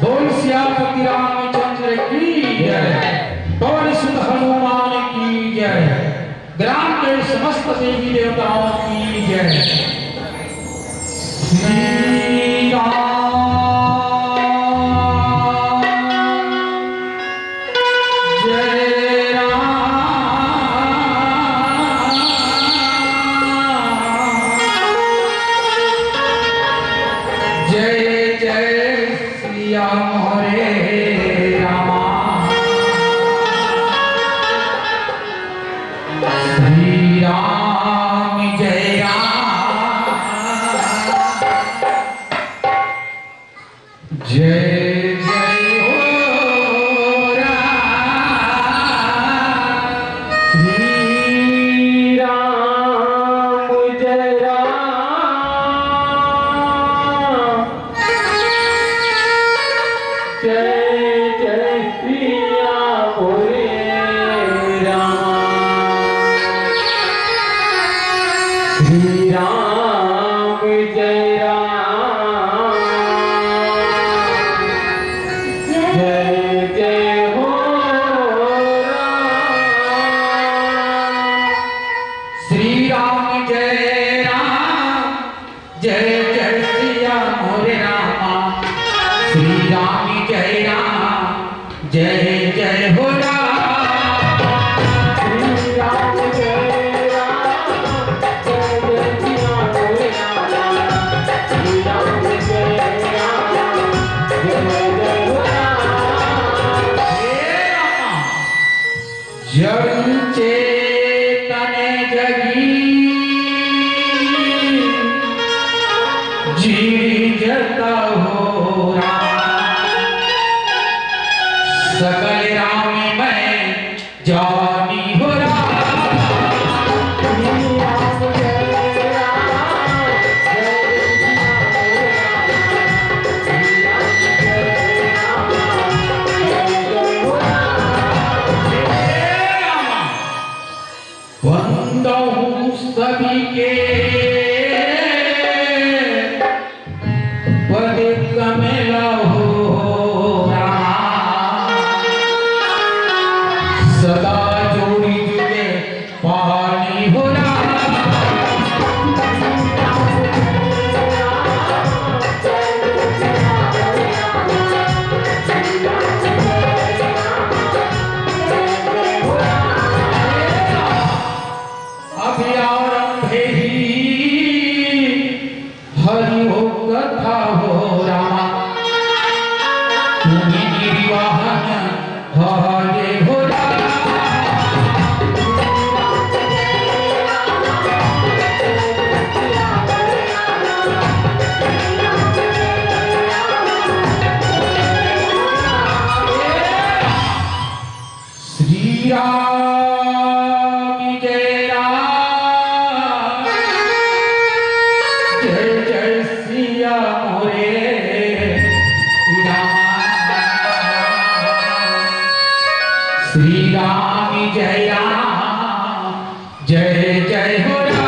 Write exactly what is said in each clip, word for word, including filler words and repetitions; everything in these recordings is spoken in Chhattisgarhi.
बोल सियापति रामचंद्र की जय, पवन सुत हनुमान की जय, ग्राम के समस्त देवी देवताओं की जय। श्री राम जय राम जय जय सिया मोरे रामा। श्री राम जय राम जय जय हो राम। श्री राम जय राम जय जय सिया बोले राम। श्री राम जय राम जय जय हो राम। श्री राम जय राम जय जय सिया मोरे रामा। श्री राम जय राम जय जय हो राम। श्री राम जय राम जय जय सिया मोरे रामा। श्री राम जय राम जय जय हो राम। हे रामा। जड़ चेतन जगी जीव जत हो राम। सकल राम मैं जानी हो राम। वंदहु सभी के पद कमल हो राम। सदा जोड़ी जुगे पानी हो राम। जय जय हो राम।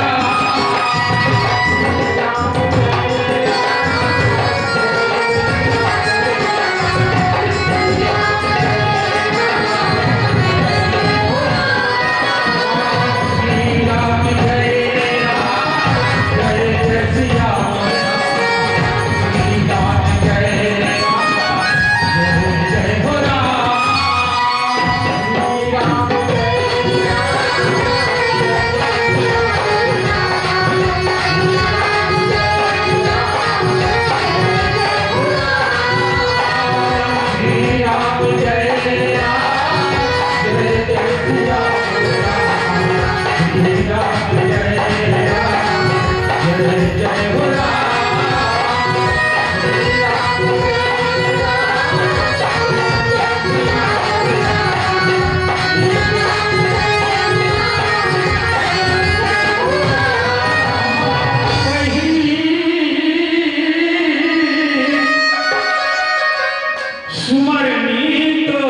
सुमरनी तो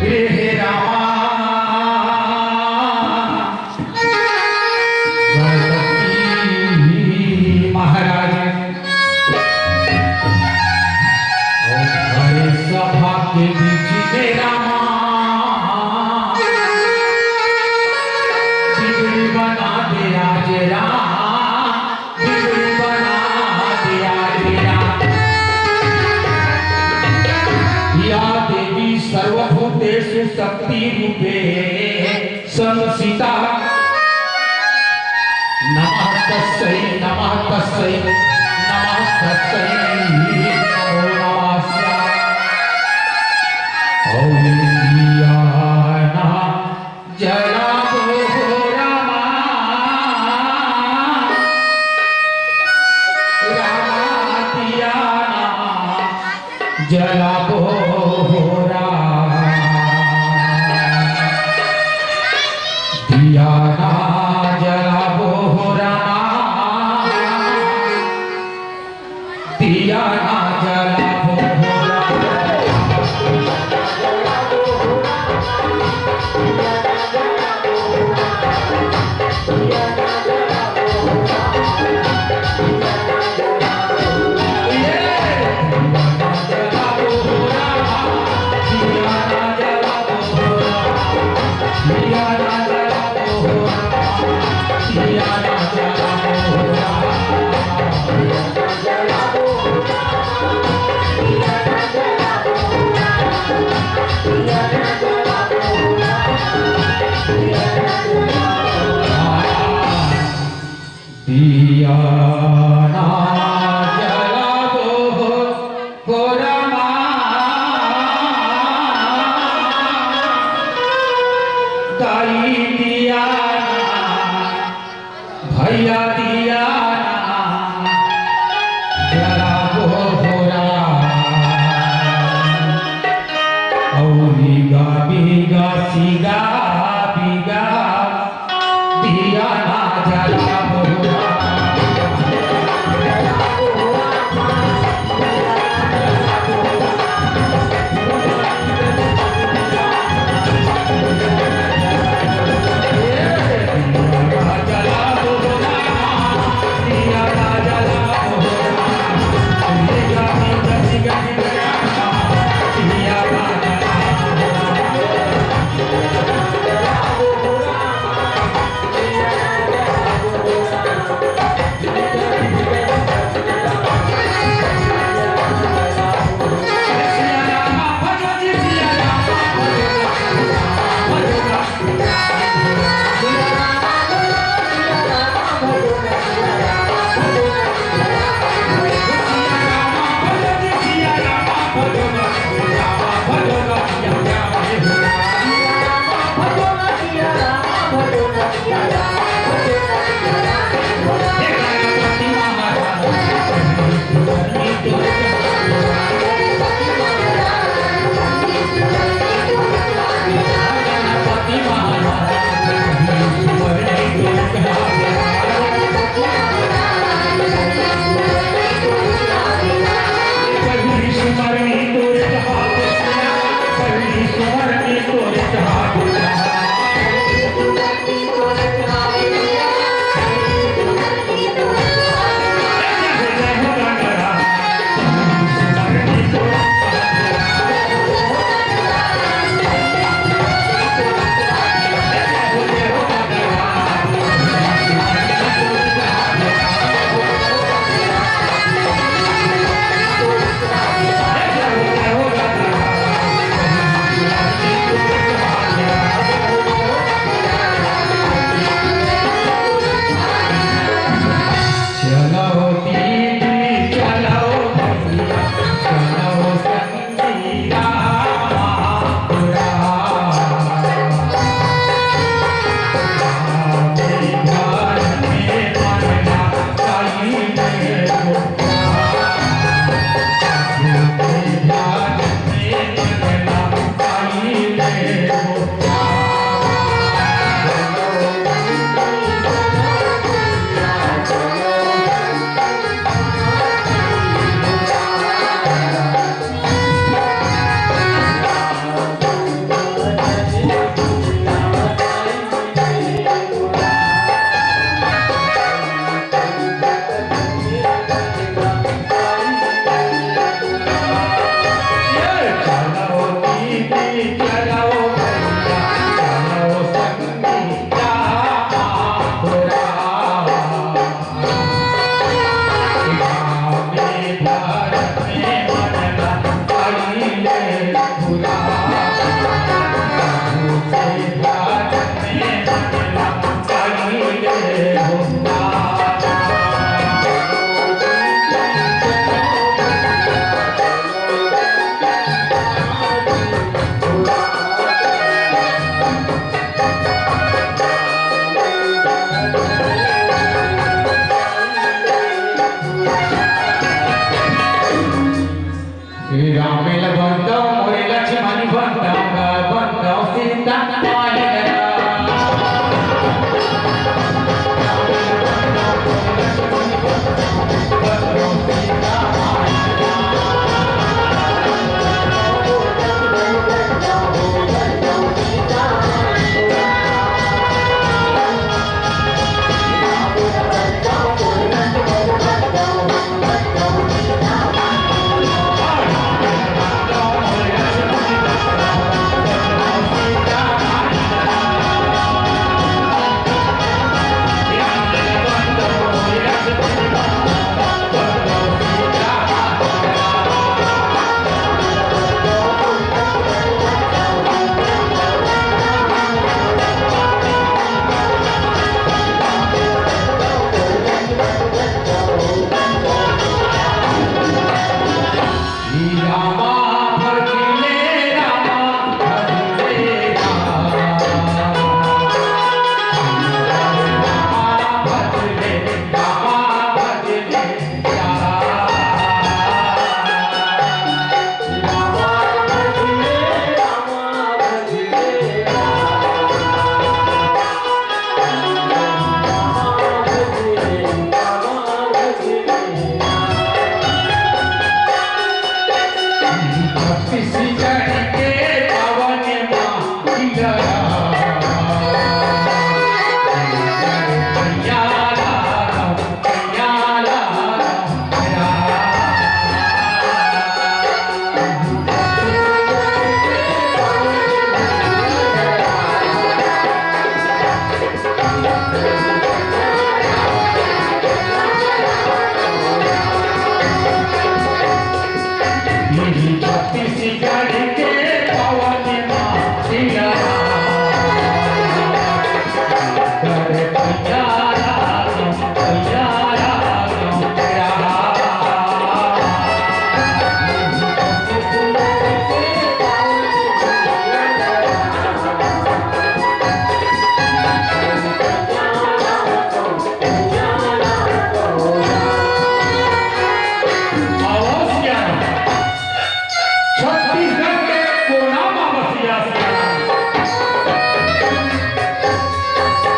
रे रामा। गणपति महाराज, हरे सभा के बीच में रामा, बिगड़ी बना दे आज राम। या देवी सर्वभूतेषु शक्ति रूपे संस्थिता। नमः तस्यै, नमः तस्यै, नमः तस्यै, नमो नमस्या। ॐ ज्ञान जलाबो हो रामा, रामा दिया ना जलाबो हो रामा, दिया ना जलाबो हो रामा। दिया ना जलाबो हो रामा। दिया ना जलाबो हो रामा, दाई दिया ना, भैया दिया ना जलाबो हो रामा। औरी गा बीगा सीगा बीगा दिया ना जलाबो।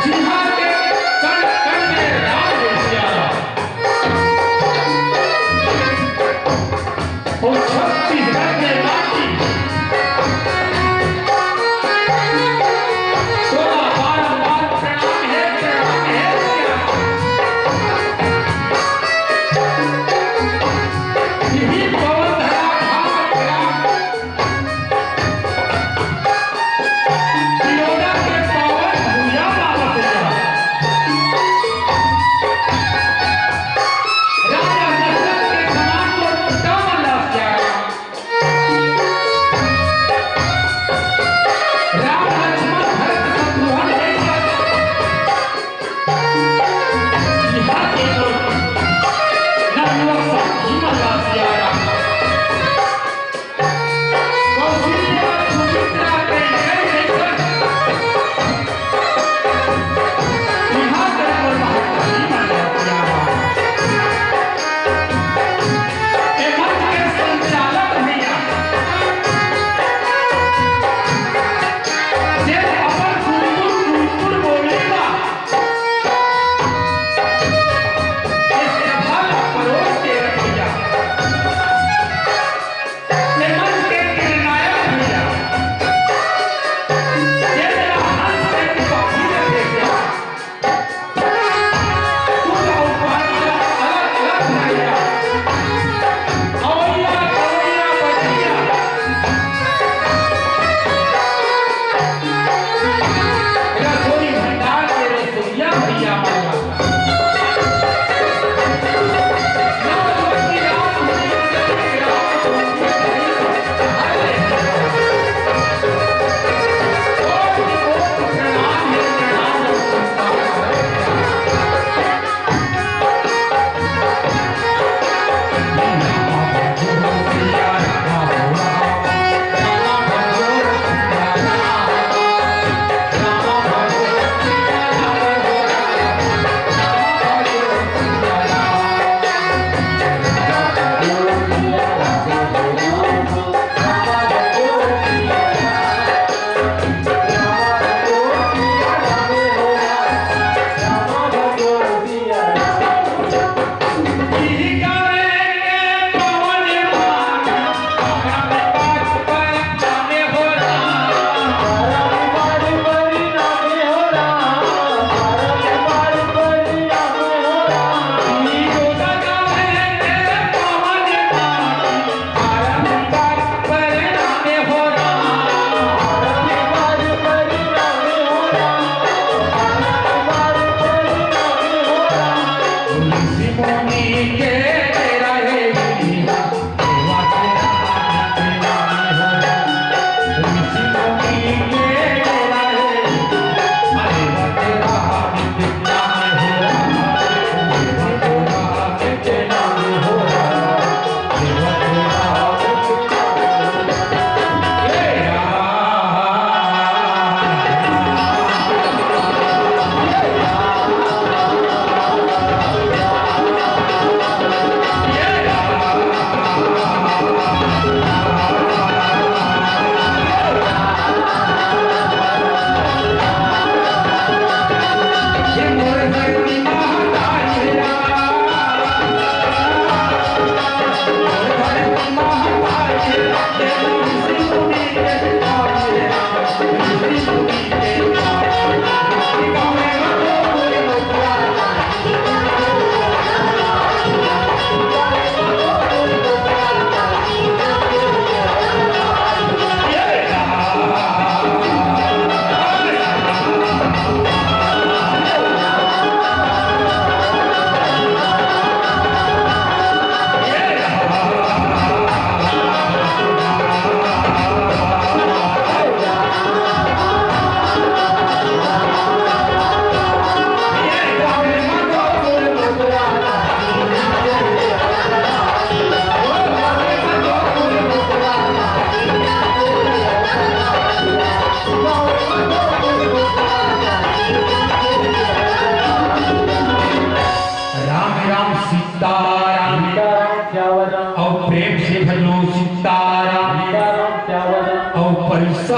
जिहाँ के कण कण में राज है सियारा। ओ छत्तीसगढ़ के माटी, तोला बारंबार प्रणाम हे, प्रणाम हे सियारा। इही पवन धरा धाम ग्राम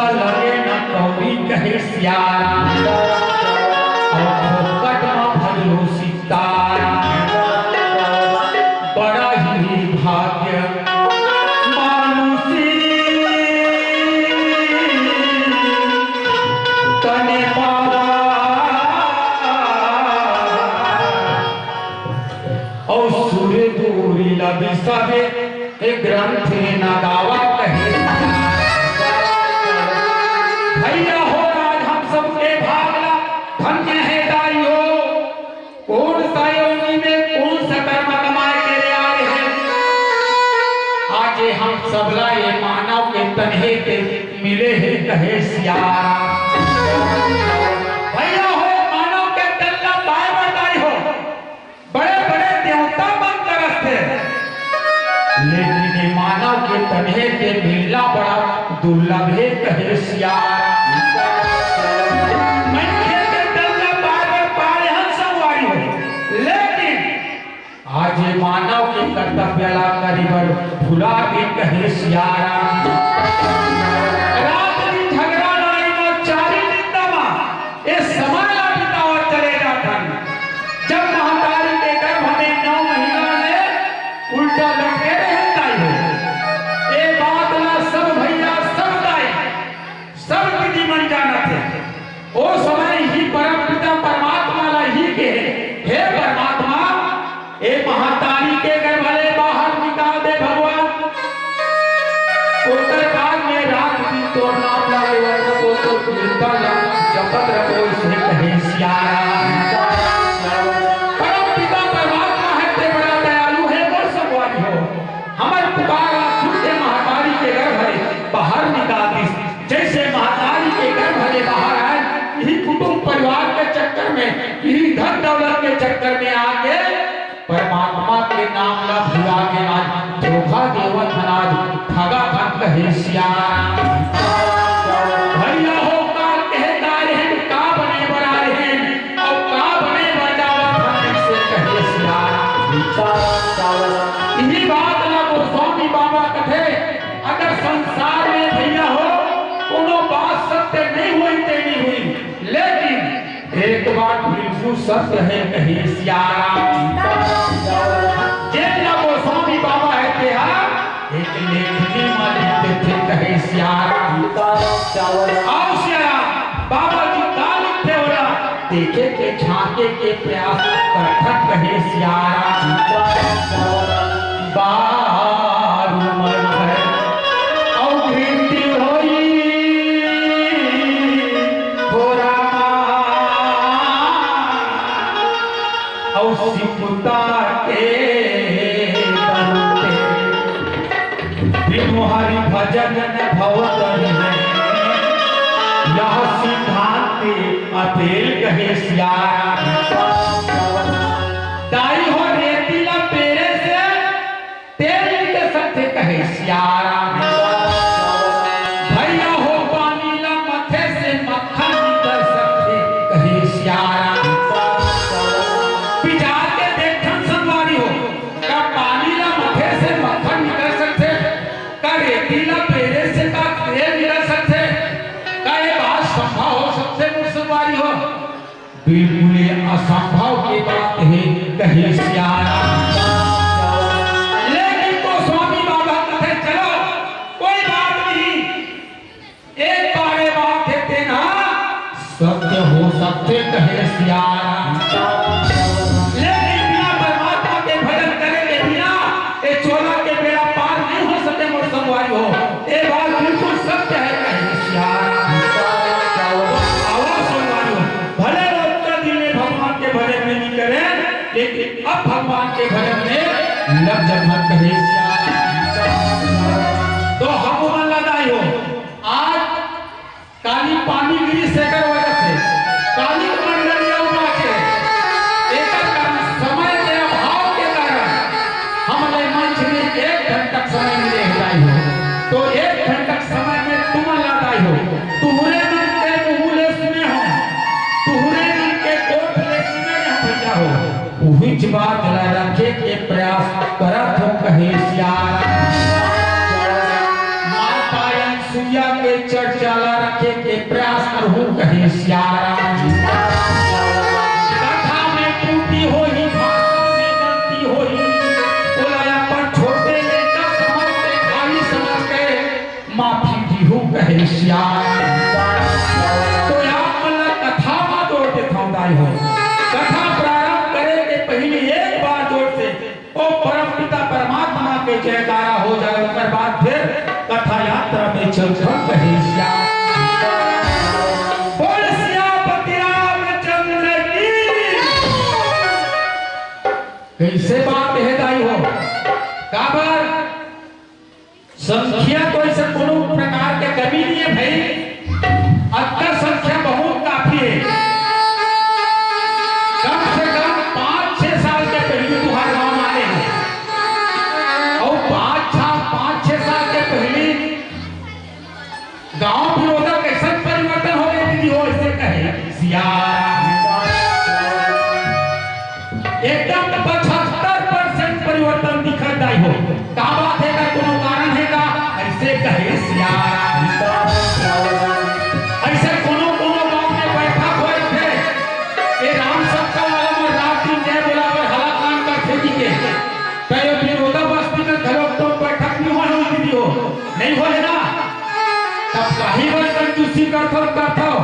लगे न कौड़ी कहे सियारा, अउ फोकट म भजलो सितारा। बड़ा ही भाग्य मानुसी तने पावा। अउ सूर्य दूरी ला बिसावे, ए ग्रंथ न गावा कहे। भैया हो, आज हम सबके भाग ला धन्य हे दाई हो। कोन सा योनि में कोन सा कर्म कमाए के लिए आए हैं। आज ये हम सबला ये मानव के तन हे ते मिले हे कहे सियारा। भैया हो, मानव के तन ला पाए बर दाई हो, बड़े बड़े देवता मन तरसथे, लेकिन ये मानव के तन हे ते मिलना बड़ा दुर्लभ हे कहे सियारा। मनखे के तन ला पाए बर पाए हन संगवारी हो, लेकिन आज ये मानव के कर्तव्य ला करे बर भुला गे कहे सियारा। रात दिन झगड़ा लड़ाई म चारी निंदा म ये समय ला बितावत चले जाथन। जब महतारी के गर्भ में नौ महीना ले उल्टा लटके रहे दाई हो। ये बात ला सब भैया, सब दाई, सब दीदी मन जानत हे। ओ समय ही परम पिता परमात्मा ला ही के, हे परमात्मा, ए महतारी के गर्भ ले बाहर निकाल दे भगवान। ओकर बाद में रात दिन तोर नाम ला लेवत रहो, तो कीर्तन ला जपत रहो, इसे कहे सियारा। परम पिता परमात्मा हे, ते बड़ा दयालु हे, मोर संगवारी हो। हमर पुकार ला सुन के महतारी के गर्भ ले बाहर निकाल दिस। जैसे महतारी के गर्भ ले बाहर आए, इही कुटुंब परिवार के चक्कर में, इही धन दौलत के चक्कर में आके परमात्मा के नाम ला भुला के आज धोखा देवत हन, आज ठगा हन कहे सियारा। भैया हो, का कहे गा रहेन, का बने बर आ रहेन, अउ का बने बर जावत हन, इसे कहे सियारा। इही बात ला गोस्वामी बाबा कथे, अगर संसार में भैया हो, कोनो बात सत्य नहीं हुई, ते नहीं हुई, लेकिन एक बात बिल्कुल सत्य हे कहे सियारा। जेन ला गोस्वामी बाबा हे, तेहा एक लेखनी म लिख देथे कहे सियारा। अउ सियारा, बाबा जी का लिखथे ओला, देखे के झांके के प्रयास करथन कहे सियारा। बारू मन भर अउ घृत होई हो रामा, अउ सिकुता के बनते। बिनु हरि भजन न भव तन है, यह सिद्धांत अतेल कहे सियारा। दाई हो, रेती ला पेरे से तेल निकल सकथे कहे सियारा। भैया हो, पानी ला मथे से मक्खन निकल सकथे कहे सियारा। विचार के देखन संगवारी हो, का पानी ला मथे से मक्खन निकल सकथे? का रेती ला पेरे से का तेल निकल सकथे? का ये बात संभव हो सकथे, मोर संगवारी हो? बिल्कुल ये असंभव के बात हे, कहे सियारा। लेकिन गोस्वामी बाबा कथे, "चलो, कोई बात नहीं, एक बार ये बात हे तेना सत्य हो सकथे," कहे सियारा। लेकिन बिना परमात्मा के भजन करे के बिना ये चोला के बेड़ा पार नहीं हो सके, मोर संगवारी हो। ये बात बिल्कुल सत्य हे, कहे सियारा। आवाज संगवारी हो, भले ओतका दिन में भगवान के भजन में नहीं करे, लेकिन अब भगवान के भजन में लग जब मत कहे सियारा। तो हम मन ला दाई हो, आज काली पानी गिरी सेकर वजह से काली मंडली अउ बाचे। एकर कारण समय के अभाव के कारण हमले मंच में एक घंटा समय मिले हे दाई हो। तो एक घंटा समय में तुमन ला दाई हो, तुहरे मन के मुंह ले सुने हो, तुहरे मन के कोख ले सुने हो भैया हो। उहिच बात ला रखे के प्रयास करत हो कहे सियारा। माता अनसुईया के चर्चा ला रखे के प्रयास करहूं, कहे सियाराम। कथा में त्रुटि होही, भाषा में गलती होही, ओला अपन छोटे लइका समझ के, भाई समझ के माफी दिहू, कहे सियाराम। तो आप मन ला कथा मा जोड़ देथंव दाई हो, कथा प्रारंभ करे के पहिली एक बार जोर से ओ परमपिता परमात्मा के जयकारा हो जाए, ओकर बाद फिर कथा यात्रा में चलथन, कहे सियाराम। बोल सियापति रामचंद्र की। कइसे बात हे दाई हो, काबर संख्या तो अइसे कोनो प्रकार के कमी नइ हे भई, अतका संख्या बहुत काफी हे। कम से कम पाँच छह साल के पहिली तुंहर गांव आए हंव, अउ पाँच छह, पाँच छह साल के पहिली गांव फिरोदा कइसन परिवर्तन हो गे दीदी हो, अइसे कहे सियाराम। एकदम पचहत्तर percent परिवर्तन दिखत दाई हो। का बात हे का, कोनो कारण हे का? अइसे कहे सियाराम। अइसे कोनो कोनो गांव में बैठक होय थे, ए राम सत्ता वाला मन रात दिन जय बोलावे, हला कान करथे जी के। त ए फिरोदा बस्ती में घलो तो बैठक नइ होय हो दीदी हो, नइ होय ना? तब काहे बर कंजूसी करथव, करथव?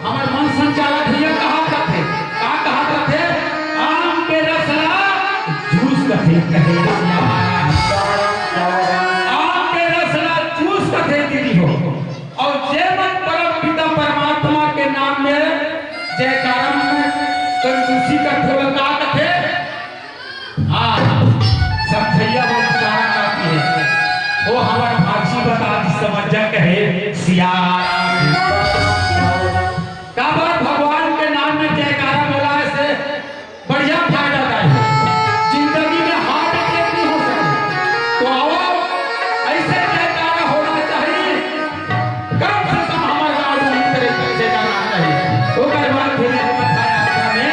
हमर मन संचालक भैया कहा कथे, का कहा कथे? आम के रस ला जूस कथे, कहे सियाराम। आम के रस ला जूस कथे दीदी हो। अउ जे मन परमपिता परमात्मा के नाम में जयकारा में कंजूसी करथे, ओला का कथे? हाँ, समझइया मन इशारा करत हे। ओ हमर भांची बता दी, समझ जा, कहे सियाराम। काबर भगवान के नाम में जयकारा बोलाए से बढ़िया फायदा दाई हे। जिंदगी में heart attack नइ हो सके। तो आओ, अइसे जयकारा होना चाहिए। कम से कम हमर गांव में इही तरह के जगह ना रही। ओकर बाद फिर एक कथा यात्रा में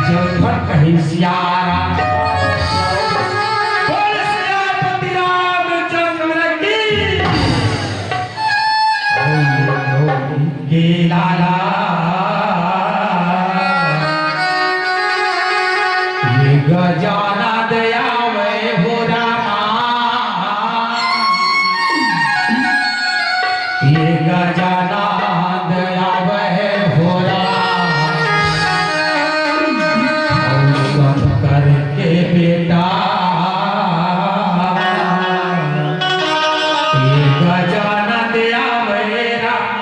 जलफल कही सियाराम। बोल सियापति रामचंद्र की। गे लाला, ये गजानन आवे हो रामा। ये गजानन आवे हो राम, अउ शंकर के बेटा। ये गजानन आवे रामा,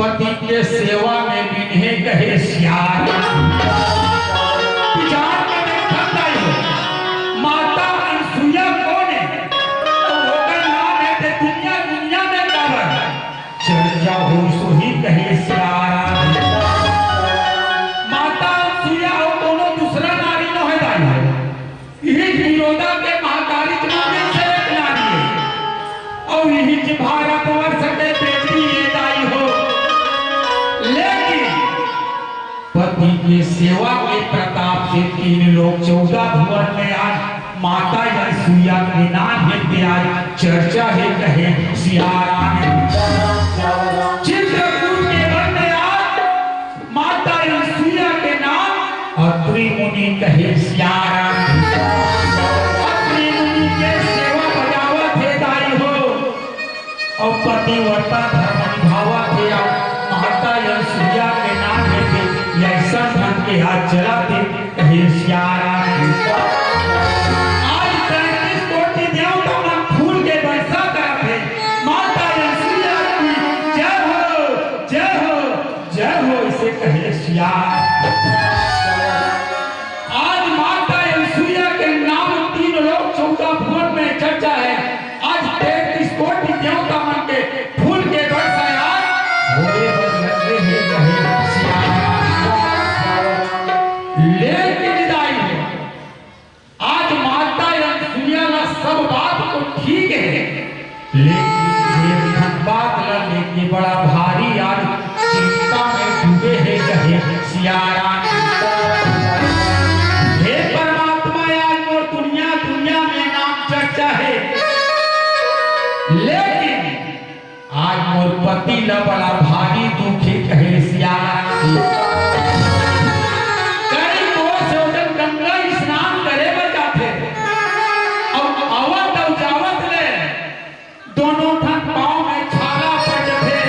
पति के सेवा में बिन्हे कहे सियार। विचार में देखत आई हो, माता अनसुईया कोन हे? तो ओकर नाम हे ते दुनिया, दुनिया में काबर चर्चा हो, सोही कहे सियार। माता अनसुईया अउ कोनो दूसरा नारी नोहे दाई हो। इही तिलोत्तमा के महतारी के नाम से एक नारी हे। अउ इही भारतवर्ष के बेटी ये दाई हो। लेकिन पति के सेवा के प्रताप से तीन लोक चौदह भुवन में आज माता अनसुईया के नाम हे ते आज चर्चा हे कहे सियार। चित्रकूट के वन में आज माता अनसुईया के नाम अत्रि मुनि कहे सियार। अत्रि मुनि के सेवा बजावत हे दाई हो, अउ पतिव्रता धर्म निभावत हे। अउ माता अनसुईया के नाम हे ते अइसन ढंग के आज चलत हे कहे सियार। आज तैंतीस कोटि देवता मन फूल के वर्षा करत हे। माता अनसुईया की जय हो, जय हो, जय हो, इसे कहे सियार। आज माता अनसुईया के नाम तीन लोक चौदह भुवन में चर्चा हे। आज तैंतीस कोटि देवता मन के फूल के वर्षा आज होए बर लगे हे कहे सियार। लेकिन दाई हो, आज माता अनसुईया ला सब बात तो ठीक हे, लेकिन एक ठन बात ला लेके बड़ा भारी आज चिंता में डूबे हे कहे सियार। हे परमात्मा, आज मोर दुनिया, दुनिया में नाम चर्चा हे, लेकिन आज मोर पति ला बड़ा भारी दुख हे कहे सियार। कई कोस ओदे गंगा स्नान करे बर जाथे, अउ आवत अउ जावत ले दोनों ठन पाँव में छाला पड़ जथे।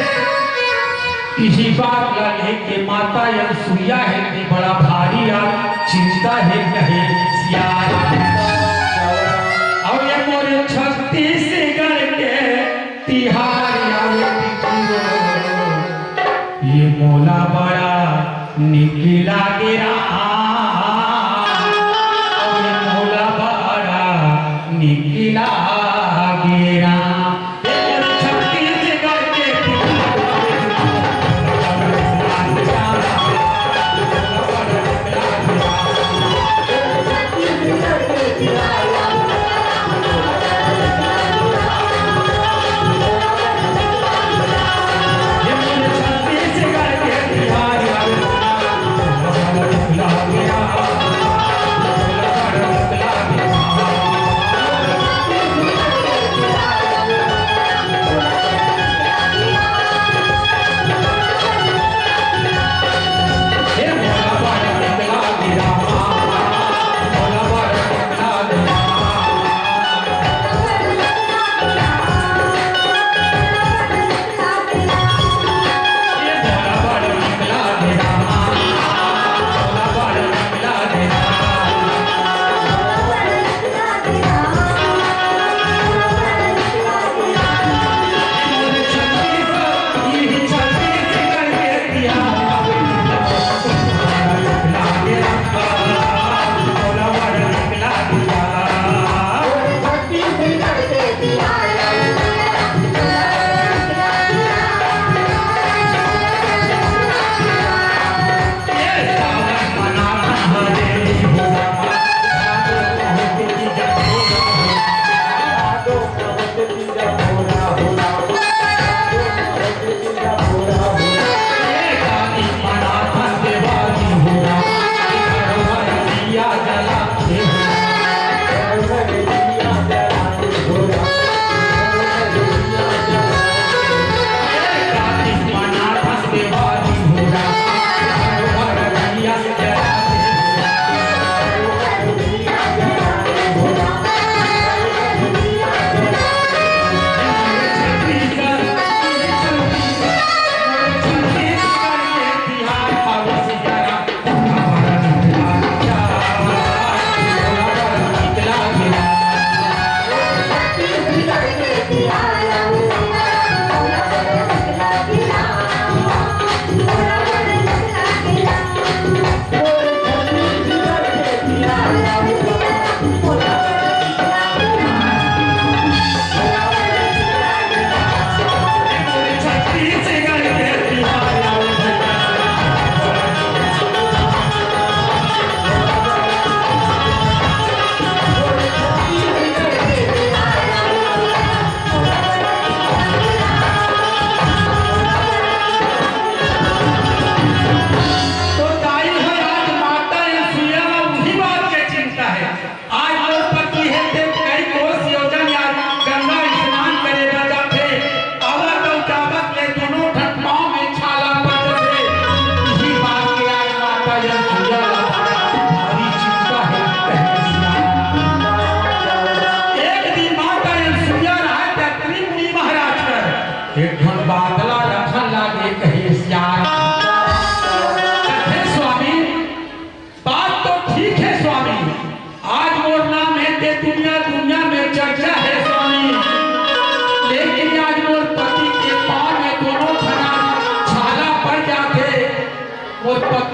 इही बात ला लेके माता अनसुईया हे कि बड़ा भारी आज चिंता हे कहे सियार। अउ ये मोर छत्तीसगढ़ के तिहार आवे बिटिया, ये मोला बड़ा निक लागे राम, ये मोला बड़ा निक लागे राम। ये मोर छत्तीसगढ़ के तिहार आवे बिटिया,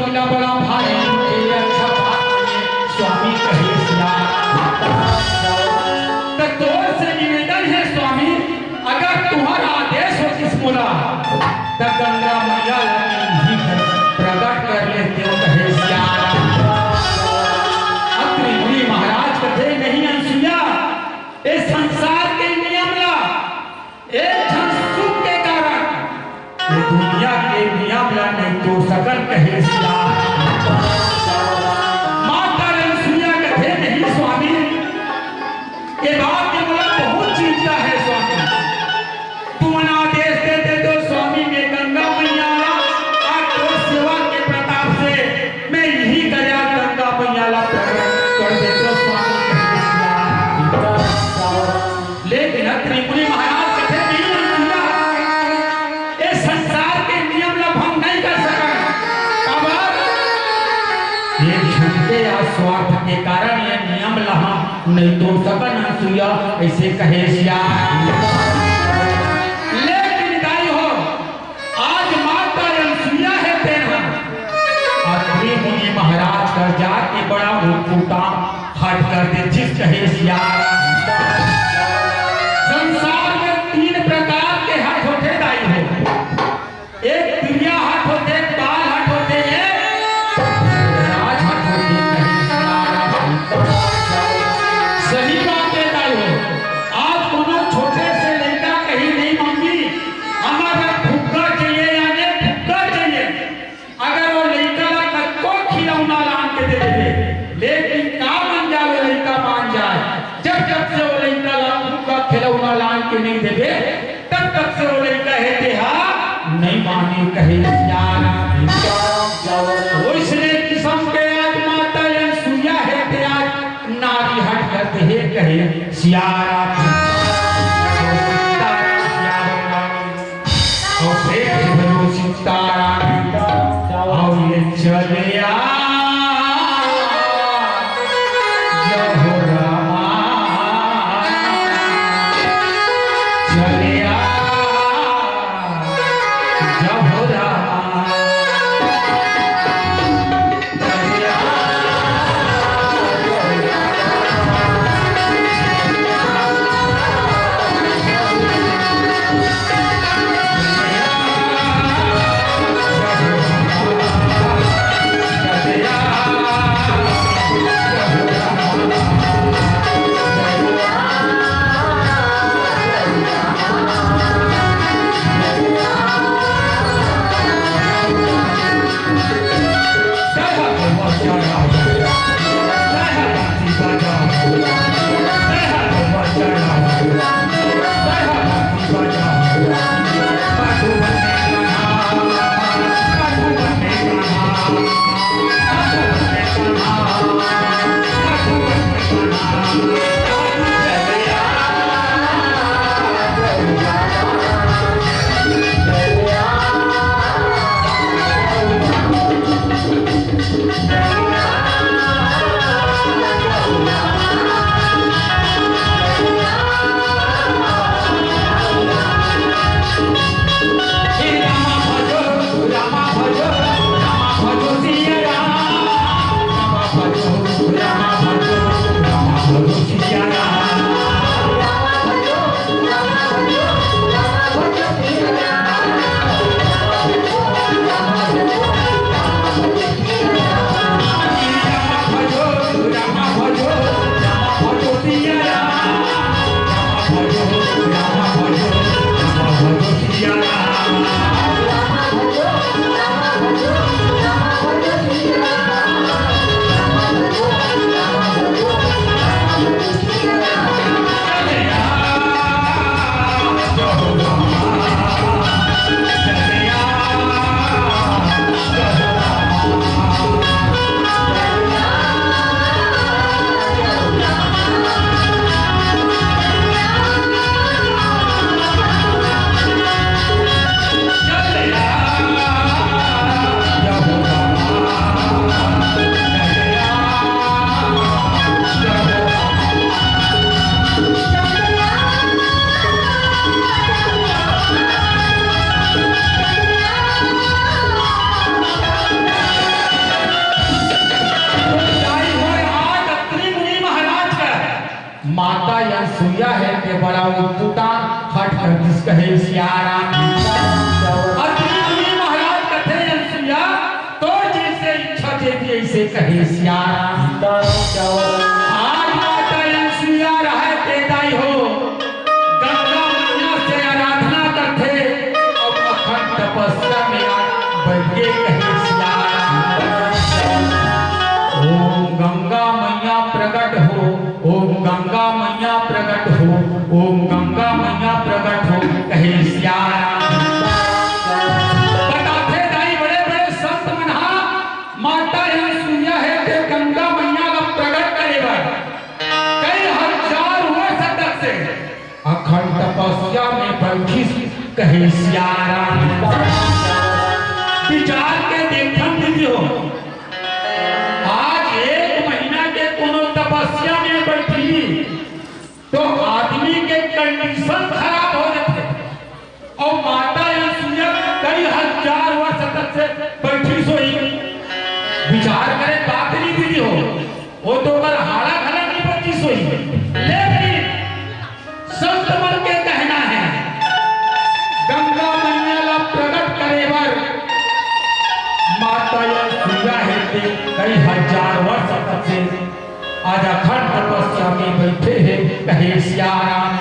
बड़ा भारी, ये अच्छा बात नहीं, स्वामी कहे सियाराम। त तोर से निवेदन हे स्वामी, अगर तुम्हारा आदेश होतिस मोला, त गंगा मैया ला इही घर प्रकट कर लेतेंव, कहे सियाराम। अत्रि मुनि महाराज कथे, नहीं अनसुईया, ए संसार के नियम ला, एक झन सुख के कारण ये दुनिया के नियम ला नहीं तोड़ सकन, कहे सियाराम। माता अनसुईया कथे, नहीं स्वामी, ये बात के मोला बहुत चिंता हे स्वामी। तुमन आदेश दे देतेव स्वामी, मैं गंगा मैया ला, आज तोर सेवा के प्रताप से मैं इही करा गंगा मैया ला प्रकट कर देतेंव स्वामी, कहे सियाराम। लेकिन अत्रि मुनि महाराज कथे, नहीं अनसुईया, ए संसार के नियम ला भंग नहीं कर सकन। काबर? एक झन के स्वार्थ के कारण ये नियम ला हम नहीं तोड़ सकन अनसुईया, अइसे कहे सियाराम। लेकिन दाई हो, आज माता अनसुईया हे तेन ह अत्रि मुनि महाराज कर जाके बड़ा उटपुटा हट कर देतिस, कहे सियाराम। संसार में तीन प्रकार के हट होथे दाई हो, एक तिरिया हट होथे, एक बाल हट होथे, एक राज हट होथे, कहे सियाराम। सही बात हे दाई हो, आज कोनो छोटे से लइका कही, नहीं मम्मी, हमर फुग्गा चाहिए, याने फुग्गा चाहिए। अगर वो लइका ला कतको खिलौना लान के दे देबे, लेकिन का मान जाए, वो लइका मान जाए। जब जब से वो लइका ला फुग्गा खिलौना लान के नहीं देबे, तब तब से वो लइका हे तेहा नहीं माने, कहे सियाराम। वइसने किसम के आज माता अनसुईया हे ते आज नारी हट कर देहे, कहे सियाराम। सीताराम, सियाराम। अउ प्रेम से बोलो सीताराम। अउ ये चले आ, जय हो रामा, चले आ, जय हो रामा, चले आ, जय हो रामा। कहे सियाराम। अत्रि मुनि महाराज कथे अनसुईया, तोर जइसे इच्छा देवी, अइसे कहे सियाराम। आज माता अनसुईया रहय तेदाई हो, गंगा मइया से आराधना करथे अउ अखंड तपस्या में आज बइठ के कहे सियाराम। ओम गंगा मइया प्रगट हो, ओम गंगा मइया प्रगट हो, ओम गंगा मइया प्रगट हो, कहे सियाराम। बताथे दाई बड़े-बड़े संत मन हा, माता अनसुईया हे ते गंगा मइया ला प्रगट करे बर कई हजार वर्ष तक से अखंड तपस्या में बइठिस, कहे सियाराम। विचार के देखन दीदी हो, आज एक महीना के कोनो तपस्या में बइठही तो आदमी के condition खराब हो जाथे। अउ माता अनसुईया कई हजार वर्ष तक से बइठिस होही। विचार करे बात नहीं दीदी हो, वो तो ओकर हाड़ा घला नहीं बचिस होही। लेकिन संत मन के कहना है, गंगा मइया ला प्रगट करे बर माता अनसुईया हे ते कई हजार वर्ष तक से आज अखंड तपस्या में बइठे हे, कहे सियाराम।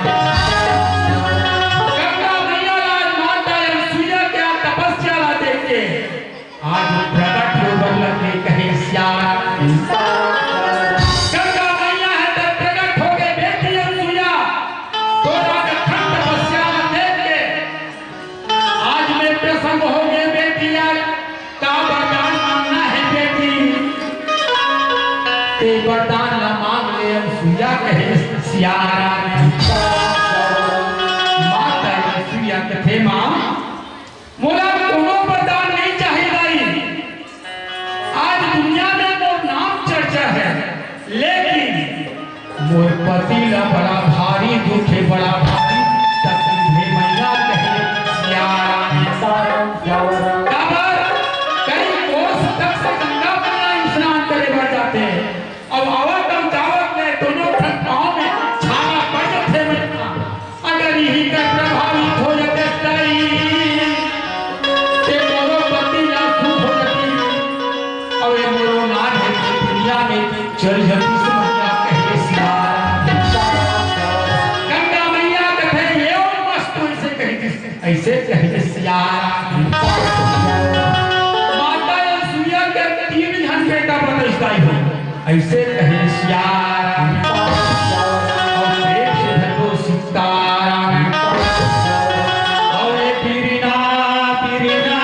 गंगा मइया ला आज माता अनसुईया के तपस्या ला देख के आज प्रगट होबर लगे, कहे सियाराम। गंगा मइया हे त प्रगट होगे बेटी अनसुईया, तोर आज अखंड तपस्या ला देख के आज मैं प्रसन्न होगे बेटी, आज का वरदान मांगना हे बेटी? ते वरदान ला मांग ले, अनसुईया कहे सियाराम। माता अनसुईया कथे, माँ, मोला कोनो वरदान नहीं चाही दाई। आज दुनिया में मोर नाम चर्चा है, लेकिन मोर पति ला बड़ा भारी दुख हे, बड़ा भारी तकलीफ हे, मइया कहे सियाराम। काबर? कई कोस तक से गंगा मइया स्नान करे बर जाथे, अउ आवत अउ जावत में दोनों ठन पाँव में छाला पड़ जाथे मइया। अगर इही कर प्रभावित हो जाते ताई, ते मोरो पति ला सुख हो जाती, अउ ये मोरो नाम हे दुनिया में चल जाती समझिया कहे सियाराम। गंगा मइया कथे, "ये मस्त तू ऐसे कही थी, ऐसे कहे सियाराम।" माता अनसुईया के तीन झन बेटा बतइस दाई हो। ऐसे कहे सियाराम। अउ प्रेम से धरो सीताराम। अउ ये बिरिना, बिरिना,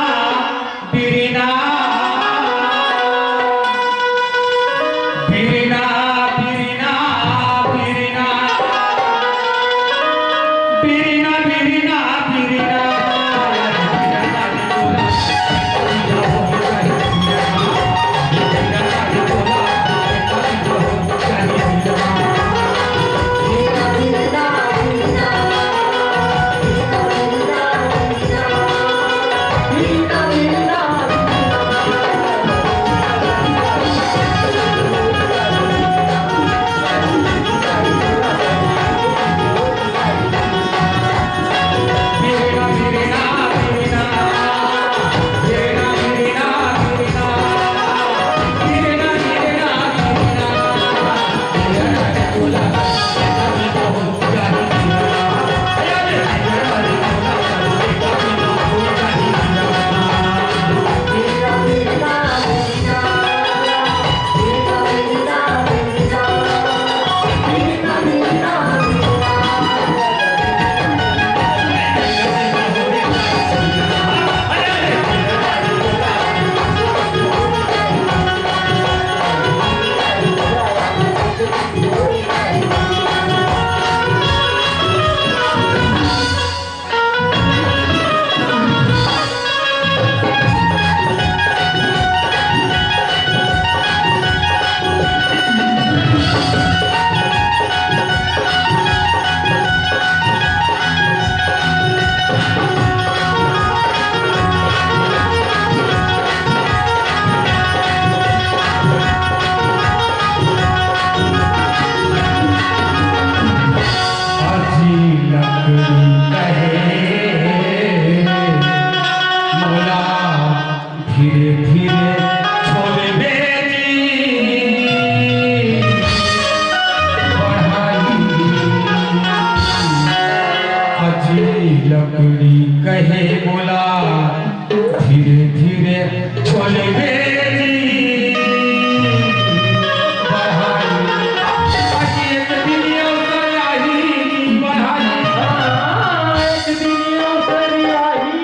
बिरिना, बिरिना, बिरिना, बिरिना, बिरिना, बिरिना, बिरिना। धीरे धीरे छोड़बे जी पढ़ाई, अजी लकड़ी कहे मोला, धीरे धीरे छोड़बे जी पढ़ाई, अजी एक दिन अवसर आही पढ़ाई। हाँ, एक दिन अवसर आही।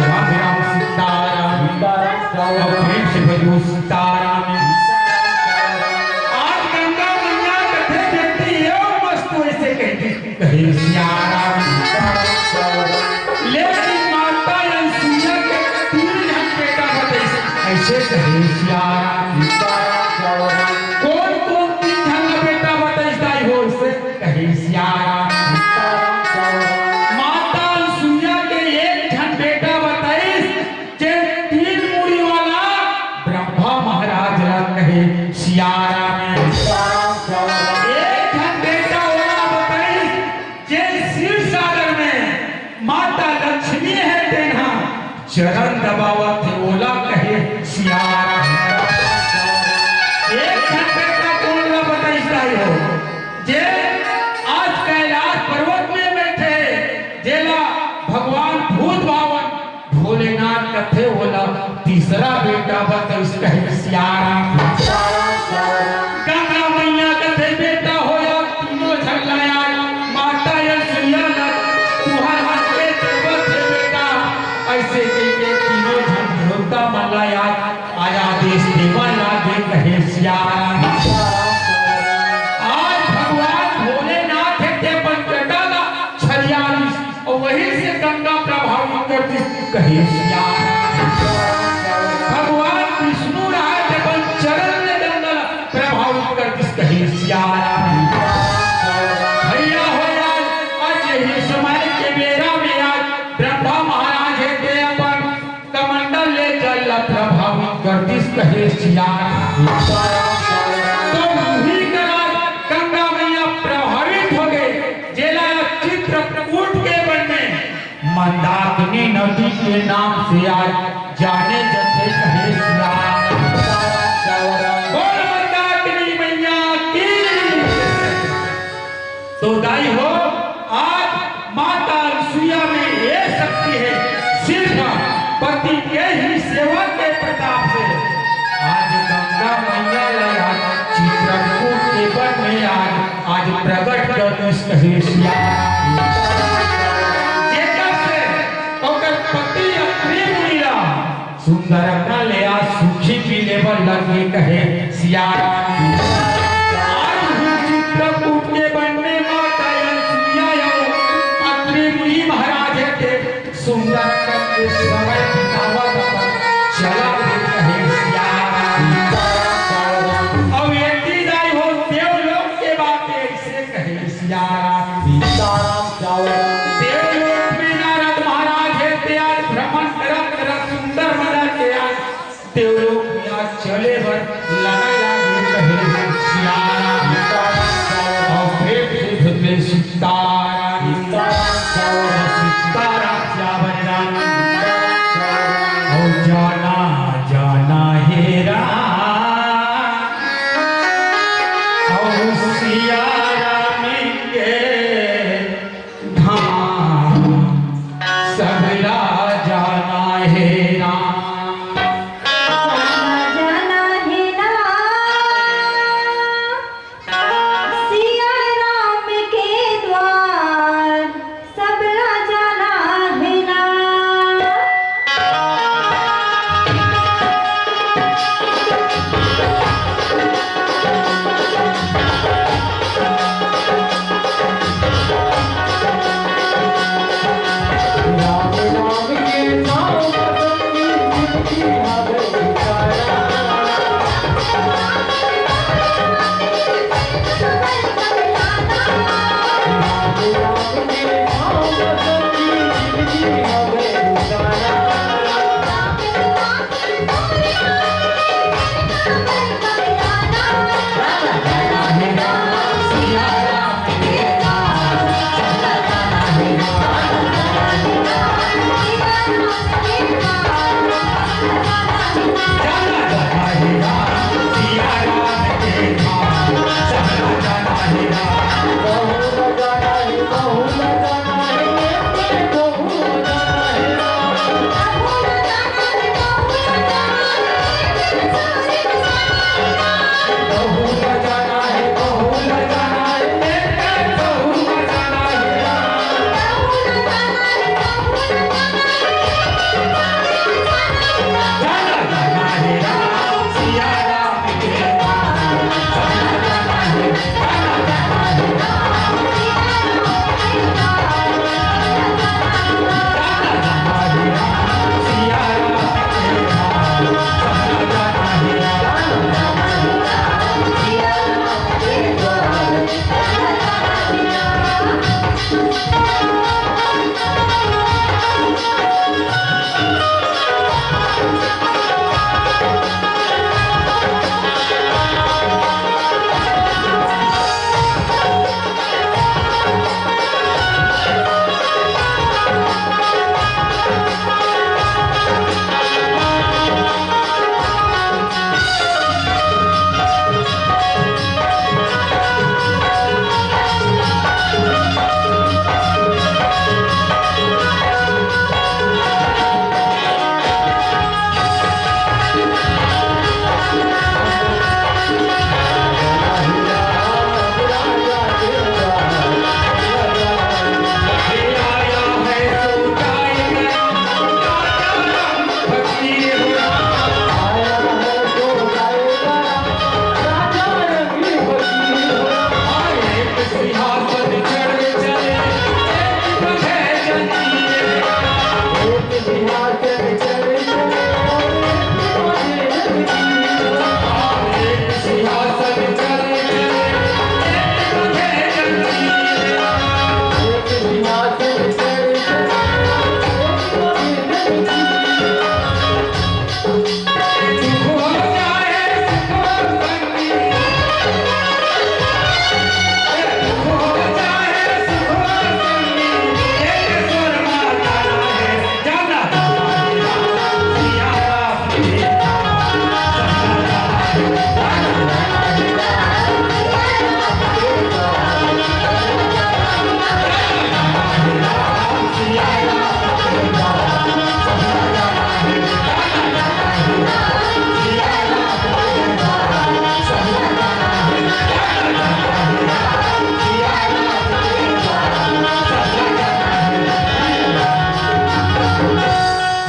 राधे राम, सीताराम। अब प्रेम से बोलिए सीताराम। आज गंगा मैया कथे बेटी, ये मस्त ऐसे कहती, कहे सियाराम। लेकिन माता अनसुईया के तीन झन बेटा बताइस, ऐसे कहे सियाराम। कौन कौन तीन झन बेटा बताइस दाई हो, ऐसे कहे सियाराम। माता अनसुईया के एक झन बेटा बताइस, जे तीन मुड़ी वाला ब्रह्मा महाराज ला कहे सियाराम। एक झन बेटा ओला बताइस, जे क्षीर सागर में माता लक्ष्मी हे, तेन हा चरण दबावत हे, ओला कहे सियाराम। एक झन बेटा कोन ला बताइस दाई हो, जे आज कैलाश पर्वत में बैठे, जेला भगवान भूत भावन भोलेनाथ कथे, ओला तीसरा बेटा बताइस, कहे सियाराम। गंगा मैया कथे बेटा होया तीनों झन ला, माता अनसुईया ला तुहर हाथ में देवत हे बेटा, ऐसे कहिके तीनों झन देवता मन ला आया आदेश देवा लागे, कहे सियाराम। आज भगवान भोलेनाथ हे, ते अपन जटा ला छरियालिस, अउ वही से गंगा प्रभावित कर दिस, कहे सियाराम। भगवान विष्णु रहा, ते अपन चरण ले गंगा ला प्रभावित कर दिस, कहे सियाराम। भैया हो आज, आज यही समय के बेरा में आज ब्रह्मा महाराज हे, ते अपन कमंडल ले जल ला प्रभावित कर दिस, कहे सियाराम। तो उही करा गंगा मैया प्रभावित हो गए, जेला चित्रकूट के बन में मंदाकिनी नदी के नाम से आज जाने जथे, कहे सियाराम। बोल मंदाकिनी मैया की। तो दाई हो, आज माता अनसुईया में ये शक्ति है, सिर्फ पति के ही सेवा के प्रताप से आज गंगा मैया ला आज चित्रकूट के वन में आज, आज प्रकट कर दिस, कहे सियाराम। जेकर से ओकर पति अत्रि मुनि ला सुंदरका ले आज सुखी मिले बर लगे, कहे सियाराम। आज भी चित्रकूट के वन में माता अनसुईया अउ अत्रि मुनि महाराज हे, ते सुंदरका के समय बितावत अपन चला गे, कहे सियाराम। अउ एती दाई हो देवलोक के बात ऐसे कहे सियाराम। देवलोक में नारद महाराज हे, ते आज भ्रमण करत करत सुंदर मन के आज देवलोक में आज चले बर लगे लागे, कहे सियाराम। अउ प्रेम से बोले सीताराम। जाना जाना हे राम, अउ सिया राम के धाम, सबला जाना हे राम। जाना जाना हे राम, सिया राम के द्वार, सबला जाना हे ना।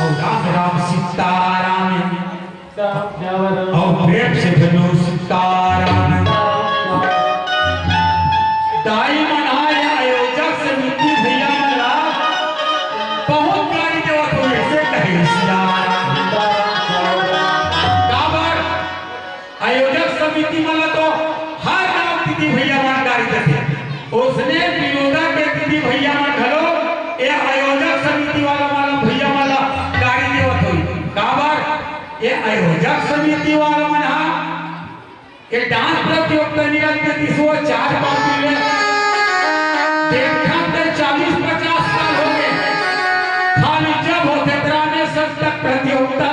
अउ राम राम सीताराम। अउ प्रेम से बोलो सीताराम। दाई मन ह या आयोजक समिति भैया मन ला बहुत गारी देवत होही, अइसे कहे सियाराम। काबर आयोजक समिति मन ला तो हर गांव दीदी भैया मन गारी देथे, ओसने विनोदा के दीदी भैया मन घलो ए आयोजक समिति वाला मन ला, भैया मन ला गारी देवत होही। काबर ए आयोजक समिति वाला मन ह ए डांस प्रतियोगिता नइ रखते, तीसो चार पांच दिन ले देखत ते चालीस पचास साल हो गए। खाली जब होथे तेकरा में सब तक प्रतियोगिता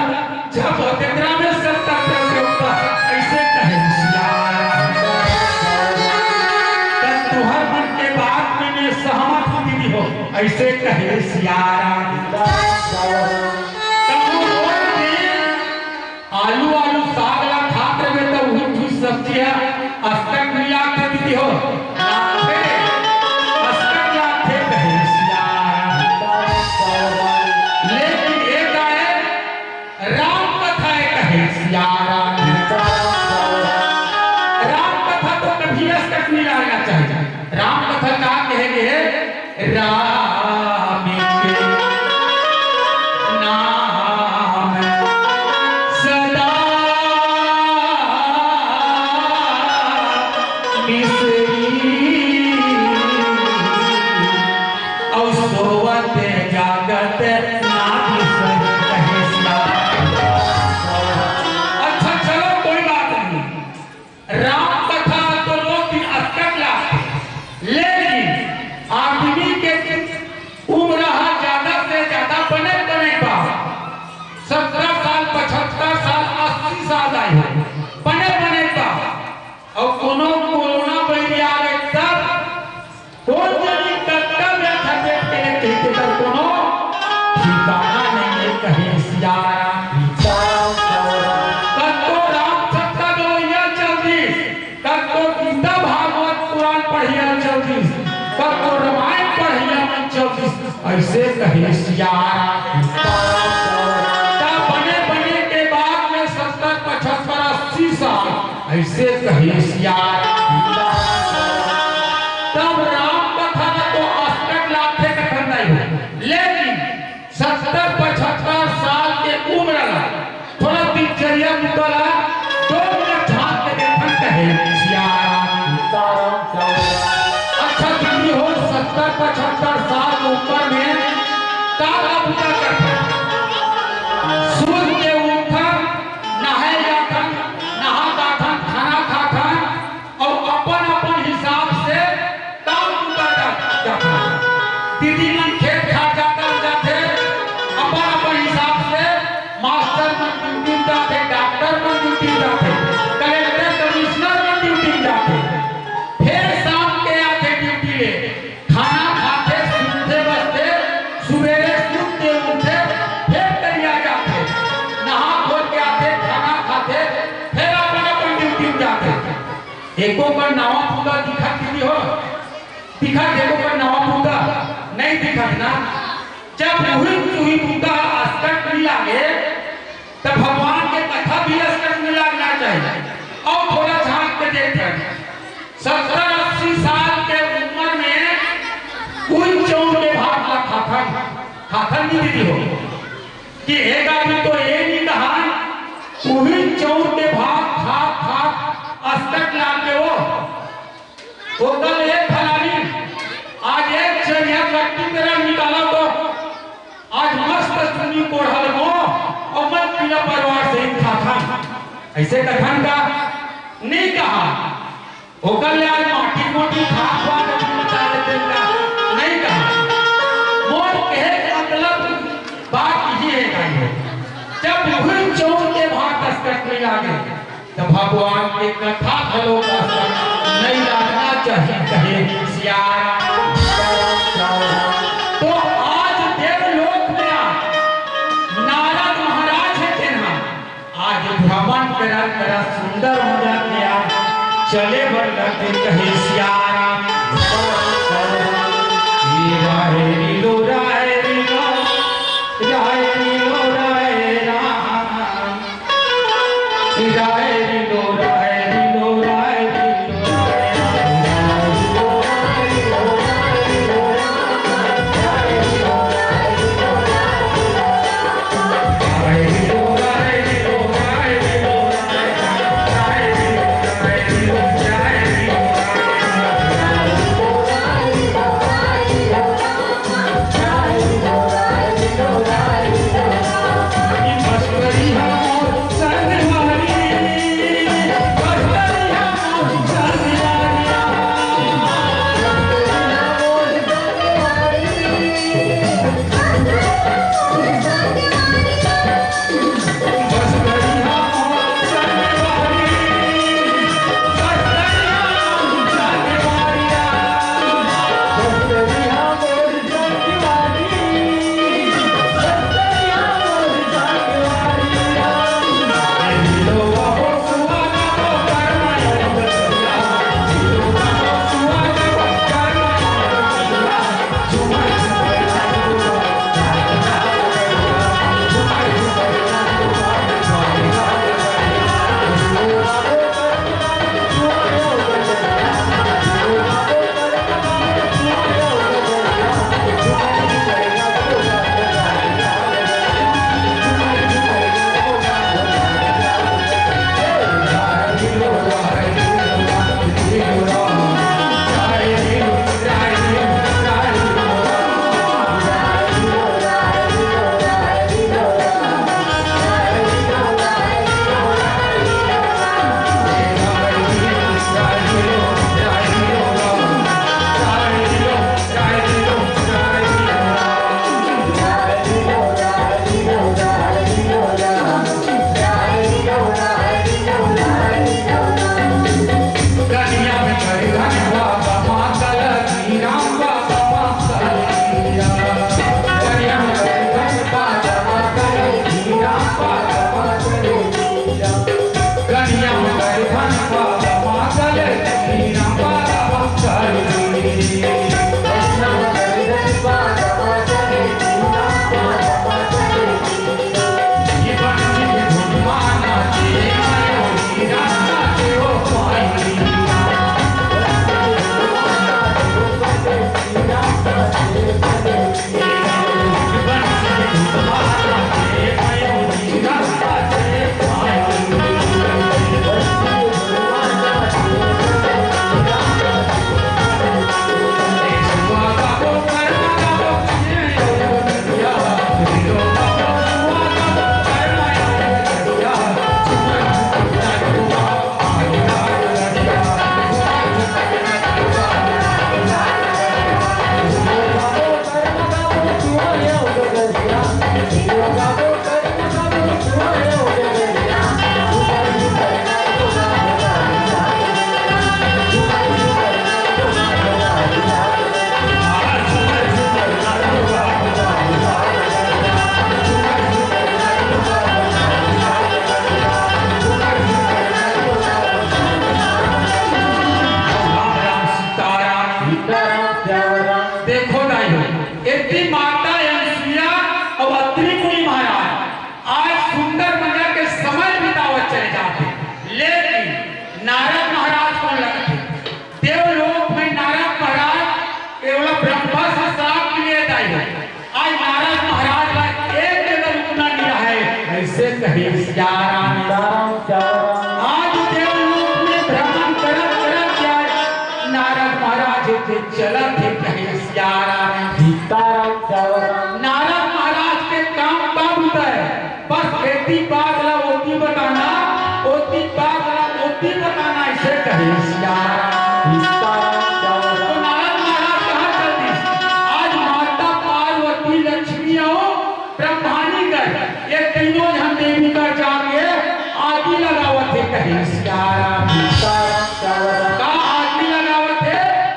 से कहे सियारा। कहूँ रोज दिन आलू, आलू साग ला खात रहे त उही चीज सब्जी ह असकट मिला के दीदी हो। लागथे, असकट लागथे कहे सियारा। लेकिन एक आए राम कथा ए कहे सियारा। राम कथा तो कभी असकट नहीं रहना चाहिए। राम कथा का कहे गे हे? राम के नाम सदा मिसरी। अउ सोवत जागत ना बिसरी कहे सियारा। अच्छा, चलो, कोई बात नहीं। राम कथा तो रोज दिन असकट लागथे, लेकिन आदमी के उम्र ह ज्यादा से ज्यादा बने बने बा। सत्तर साल, पचहत्तर साल, अस्सी साल आए हो, बने बने बा। अउ कोनो कोरोना बैरी आ गे तब कोन जनी कतका बेर खदेड़ के ले कहिथे, तेकर कोनो ठिकाना नइ हे कहे सियारा। कतको राम सत्ता गवइया चल दिस, कतको गीता भागवत पुराण पढ़िया चल दिस, कतको रामायण पढ़िया मन चल दिस, अइसे कहे सियारा। त बने बने के बाद में सत्तर, पचहत्तर, अस्सी साल अइसे कहे सियारा। तब राम कथा ला तो असकट लागथे कथन दाई हो, लेकिन सत्तर पचहत्तर साल के उम्र ला थोड़ा दिनचर्या बुता ला दो मिनट झांक के देखन कहे सियारा। अच्छा दीदी हो, सत्तर पचहत्तर साल के उम्र में का का बुता करथन? सूत के उठथन, नहाए जाथन, नहा जाथन, खाना खाथन, अउ अपन-अपन हिसाब से काम बुता जा-, जाथे। दीदी मन खेत खार जाथन, जाथे, अपन-अपन हिसाब से मास्टर मन ड्यूटी जाथे, डॉक्टर मन ड्यूटी जाथे, कलेक्टर कमिश्नर मन ड्यूटी जाथे। फेर शाम के आथे ड्यूटी ले, खाना खाथे, सूतथे बसथे, सुबेरे सूत के उठथे, फेर तरिया जाथे, नहा धो के आथे, खाना खाथे, फेर अपन-अपन ड्यूटी जाथे। एको कन नवा पूता दिखत हे हो? दिखत हे एको कन नवा पूता? नइ दिखत ना। जब उही, उही पूता असकट नइ लागे, त भगवान के कथा भी असकट नइ लागना चाहिए। अउ थोड़ा झांक के देखथन, सत्तर अस्सी साल के उम्र में उही चाउर के भात ला खाथन, खाथन नइ दीदी हो? कि एक आदमी तो ये नइ कहन, उही चाउर के भात खात खात असकट लागे हो। ओ कल एक फलानी, आज एक चरिया कट्टी तेरा निकाला तो आज मस्त चुनी कोढ़ल मो अउ मैं पीला परवार सेव खाथन। अइसे कथन का? नइ कहा। ओकर ले आज माटी मोटी खात बात अभी बता देते का? नइ कहा। मोर कहे के मतलब बात इही हे भाई हो। जब उही चाउर के भात असकट नइ लागे, त भगवान के कथा घलो असकट नइ लागना चाही कहे सियारा। तो आज देवलोक में आ, नारद महाराज हे तेन ह आज भ्रमण करत करत सुंदर हो जाथे यार, चले बर लगथे कहे सियारा। ये राहे रीलो, राहे रीलो, राहे रीलो, राहे राम। राहे रीलो, राहे रीलो, राहे रीलो। माता अनसुईया अउ अत्रि मुनि महाराज आज सुंदर मजा के समय बितावत चले जाथे, लेकिन नारद महाराज कोन लगथे? देवलोक में नारद महाराज केवल ब्रह्मा से श्राप लिए दाई हो। आज नारद महाराज ला एक जगह रुकना नहीं रहा है, ऐसे कहे सियाराम। आज देवलोक में भ्रमण करत करत जाए, नारद महाराज के चलत हे कहे सियाराम। नारद महाराज के काम बाबू है, बस एती बात ला ओती बताना, ओती बात ला ओती बताना, ऐसे कहे सियाराम। तो नारद महाराज कहाँ चल दिस? आज माता पार्वती, लक्ष्मी अउ ब्रह्मानी कर, ये तीनों झन देवी कर जाके आगी लगावत हे कहे सियाराम। का आगी लगावत हे?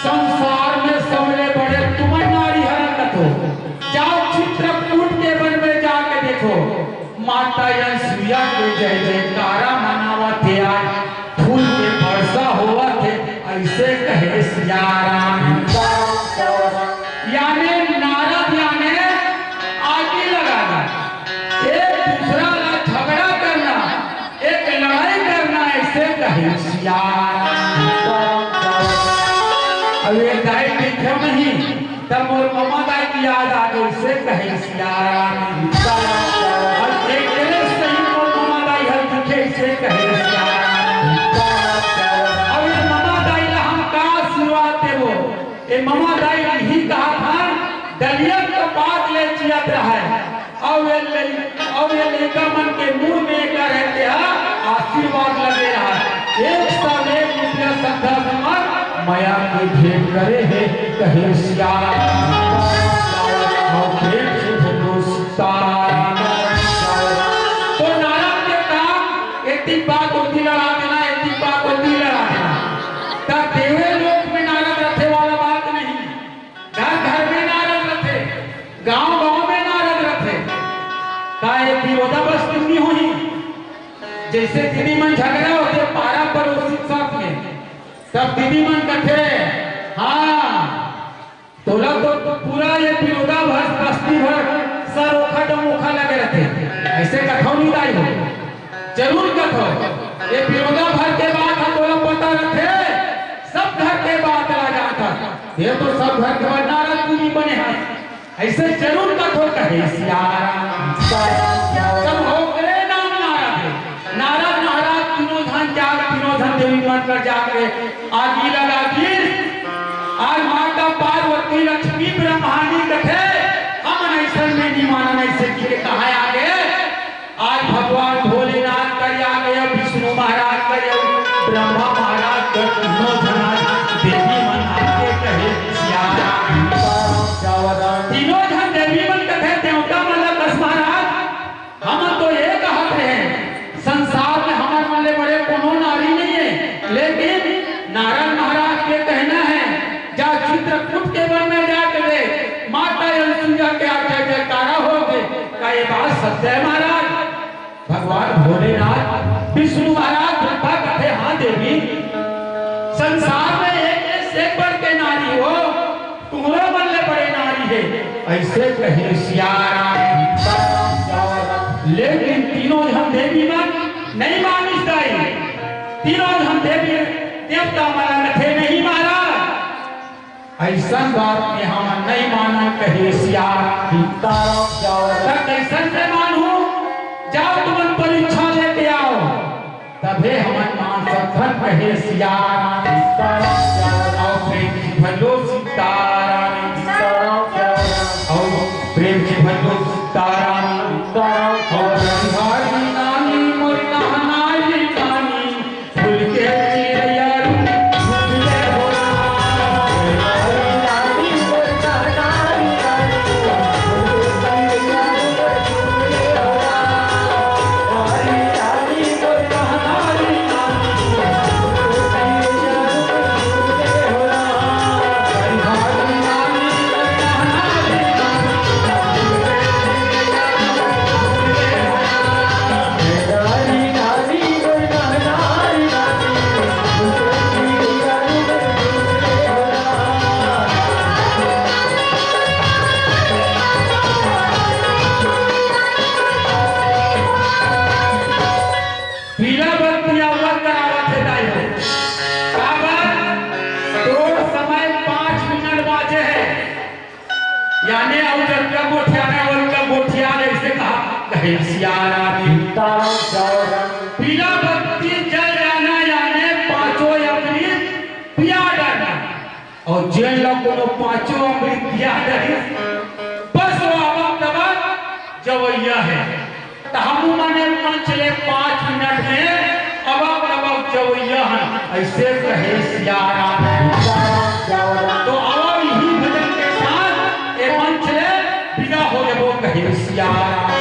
संसार में सबले बड़े तुमन नारी हरन कथो। जाओ चित्रकूट के वन में जाके देखो, माता अनसुईया के जय जयकारा मनावत हे। आज फूल के वर्षा होवत हे, ऐसे कहे सियाराम। याने नारद याने आगी लगाना, एक दूसरा ला झगड़ा करना, एक लड़ाई करना, ऐसे कहे सियाराम। अब एक दाई दिखे नहीं, तब मोर ममा दाई की याद आ गई, ऐसे कहे सियाराम। अब एक जने सही मोर ममा दाई हर दिखे, ऐसे कहे सियाराम। अब ये ममा दाई ला हम का आशीर्वाद देबो? ये ममा दाई ही कहा था, डलिया के पात ले जियत रहे। अउ ये लइ-, अउ ये लइका मन के मुंह में एकर हे तेहा आशीर्वाद लगे रहा। एक सौ एक रुपया श्रद्धा समर मया के भेंट करे हे, कहे सियाराम। अउ प्रेम से बोलो सीताराम। तो नारद के काम एती बात ओती लड़ा देना, एती बात ओती लड़ा देना। त देवे लोक में नारद रथे वाला बात नहीं। घर घर में नारद रथे, गांव गांव में नारद रथे। का ये विरोधाभासी नहीं होही? जैसे दीदी मन झगड़ा होथे पारा पड़ोसी के साथ में, तब दीदी मन कथे, "हाँ, तोला तो पूरा ये विरोधाभास बस्ती भर सर ओखा डमोखा लगे रथे।" ऐसे कथो नहीं दाई हो। जरूर कथो, ये विरोधाभास के बात ह तोला पता रथे, सब घर के बात ला जानत हस। ये तो सब घर के नारद मुनि बने हस, ऐसे जरूर कथो कहे सियाराम। सब ओकरे नाम नारद हे। नारद महाराज तीनों झन जा, तीनों झन देवी मन कर जाके आगी लगा दी। आज माता पार्वती लक्ष्मी ब्रह्मानी कथे, हमन ऐसन में नहीं मानन, ऐसे किके कहा आगे। आज भगवान भोलेनाथ कर आगे, विष्णु महाराज कर, ब्रह्मा महाराज कर, तीनों झन आज देवी मन आगे कहे सियाराम। तीनों झन देवी मन कथे, देवता मन ला कस महाराज, हमन तो ये कहत रहे, संसार में हमर मन ले बड़े कोनो नारी नहीं है, लेकिन नारद महाराज के कहना है, जा चित्रकूट के वन में जाके देख, माता अनसुईया के आज जय जयकारा होगे। का ये बात सत्य है महाराज? भगवान भोलेनाथ, विष्णु महाराज, ब्रह्मा कथे, "हाँ देवी, संसार में एक से एक बढ़ के नारी हो, तुम्हरो मन ले बड़े नारी हे।" ऐसे कहे सियाराम। लेकिन तीनों झन देवी मन नहीं मानिस दाई, तीनों झन देवी देवता मन ला कथे, "नहीं महाराज, ऐसन बात में हमन नहीं मानन," कहे सियाराम। सीताराम जाओ। त कैसन से मानहूं? जाओ तुमन परीक्षा लेके आओ, तभे हमन मान सकथन, कहे सियाराम। सीताराम जाओ। अउ प्रेम से भजो सीताराम। सीताराम जाओ। अउ प्रेम से भजो सीताराम। सीताराम जाओ। अउ गंधारी नानी मोर कहनारी नानी, फूल के चिड़ैया रूप झूले हो। जब गोठियाना बोल के गोठिया ले, अइसे कहा, कहे सियाराम। सीताराम सियाराम। पीला बत्ती जल जाना याने पांचों अमृत पिया डरना। अउ जेन ल कोनो पांचों अमृत पिया डरिस, बस वो अबक तबक जवइया हे। त हमू मन ए मंच ले पांच मिनट में अबक तबक जवइया हन, अइसे कहे सियाराम। तो आओ इही भजन के साथ ए मंच ले विदा हो लेबो, कहे सियाराम।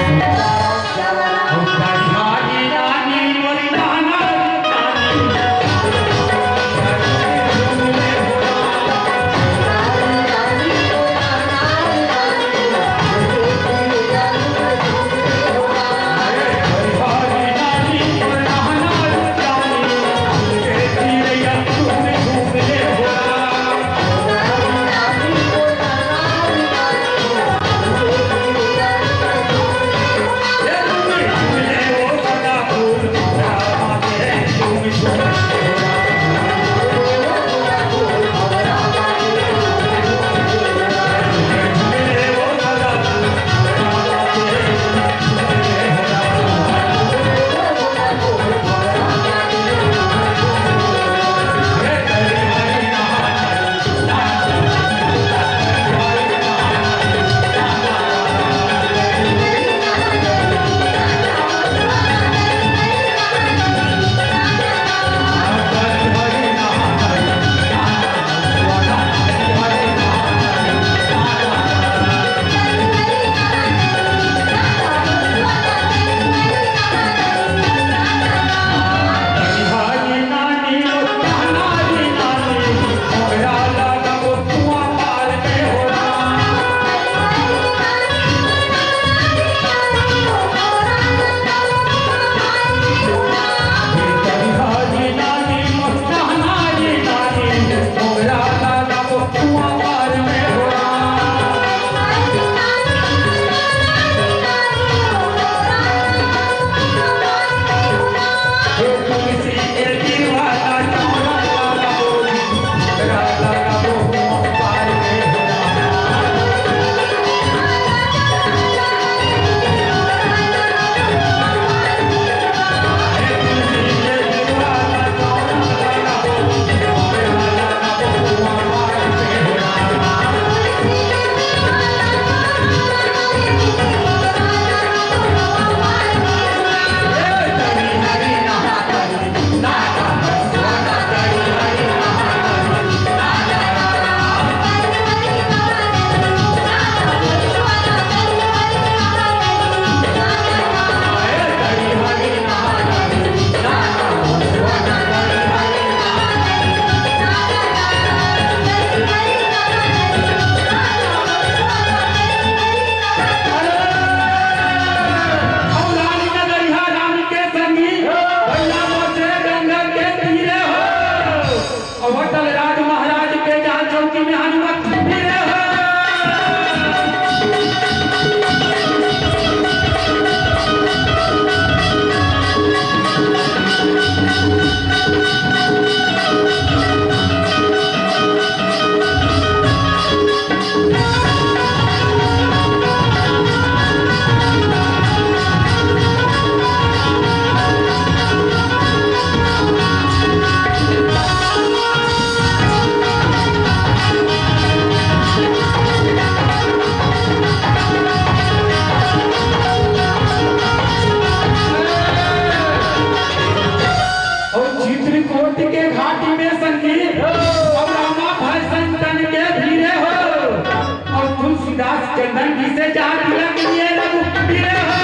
अउ रानी नगरिया रानी के संगी, भैया मोचे गंगा के तीरे हो। अउ अटल राज महाराज के जहाँ चौकी में हनुमत फिरे हो। अउ चित्रकूट के घाटी में संगी, अउ रामा भाई संतन के धीरे हो, अउ तुलसीदास चंदन जी से जहाँ तिलक लिए रघुपति रे हो।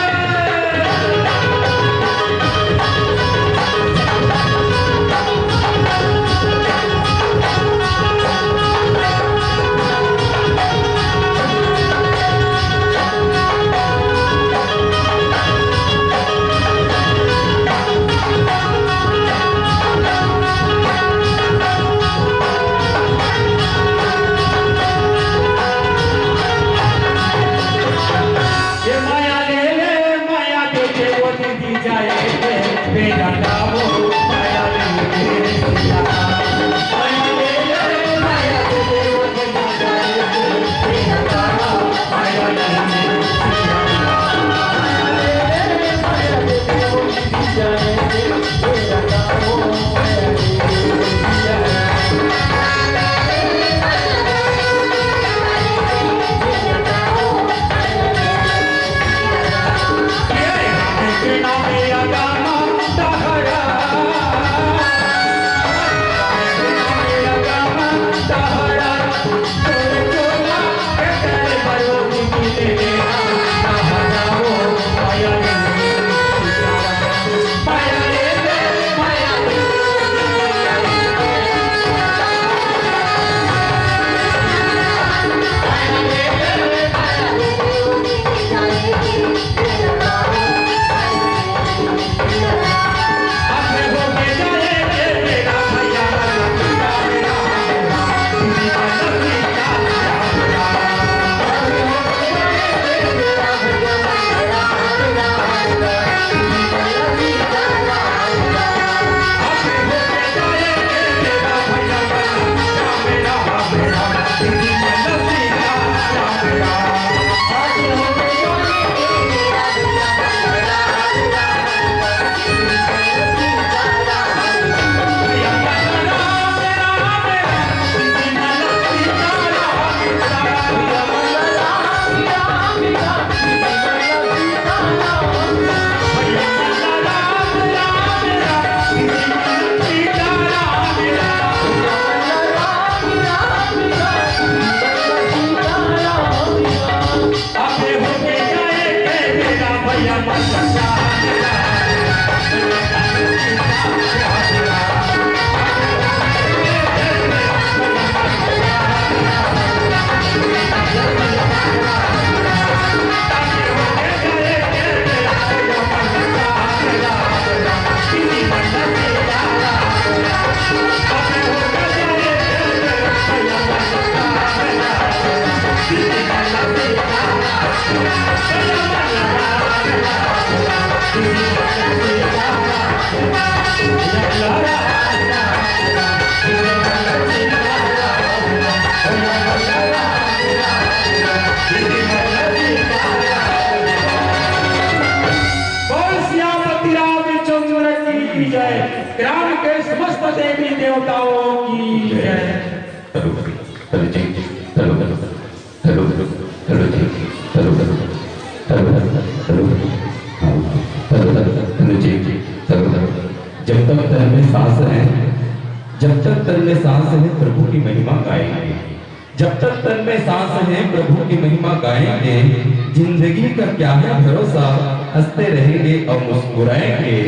तन में सांस है, प्रभु की महिमा गाएंगे। जब तक तन में सांस है, प्रभु की महिमा गाएंगे। जिंदगी का क्या है भरोसा, हंसते रहेंगे और मुस्कुराएंगे।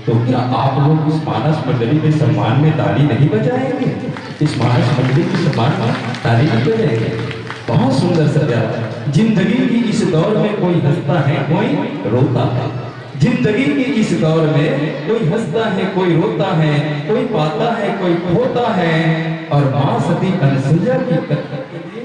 तो क्या आप लोग इस मानस मंडली में सम्मान में ताली नहीं बजाएंगे? इस मानस मंडली के सम्मान में ताली नहीं बजाएंगे? बहुत सुंदर सा प्यार। जिंदगी की इस दौड़ में कोई हंसता है, कोई रोता है। जिंदगी की इस दौड़ में कोई हंसता है, कोई रोता है, कोई पाता है, कोई खोता है। और माँ सती अनसुईया की कथा के लिए,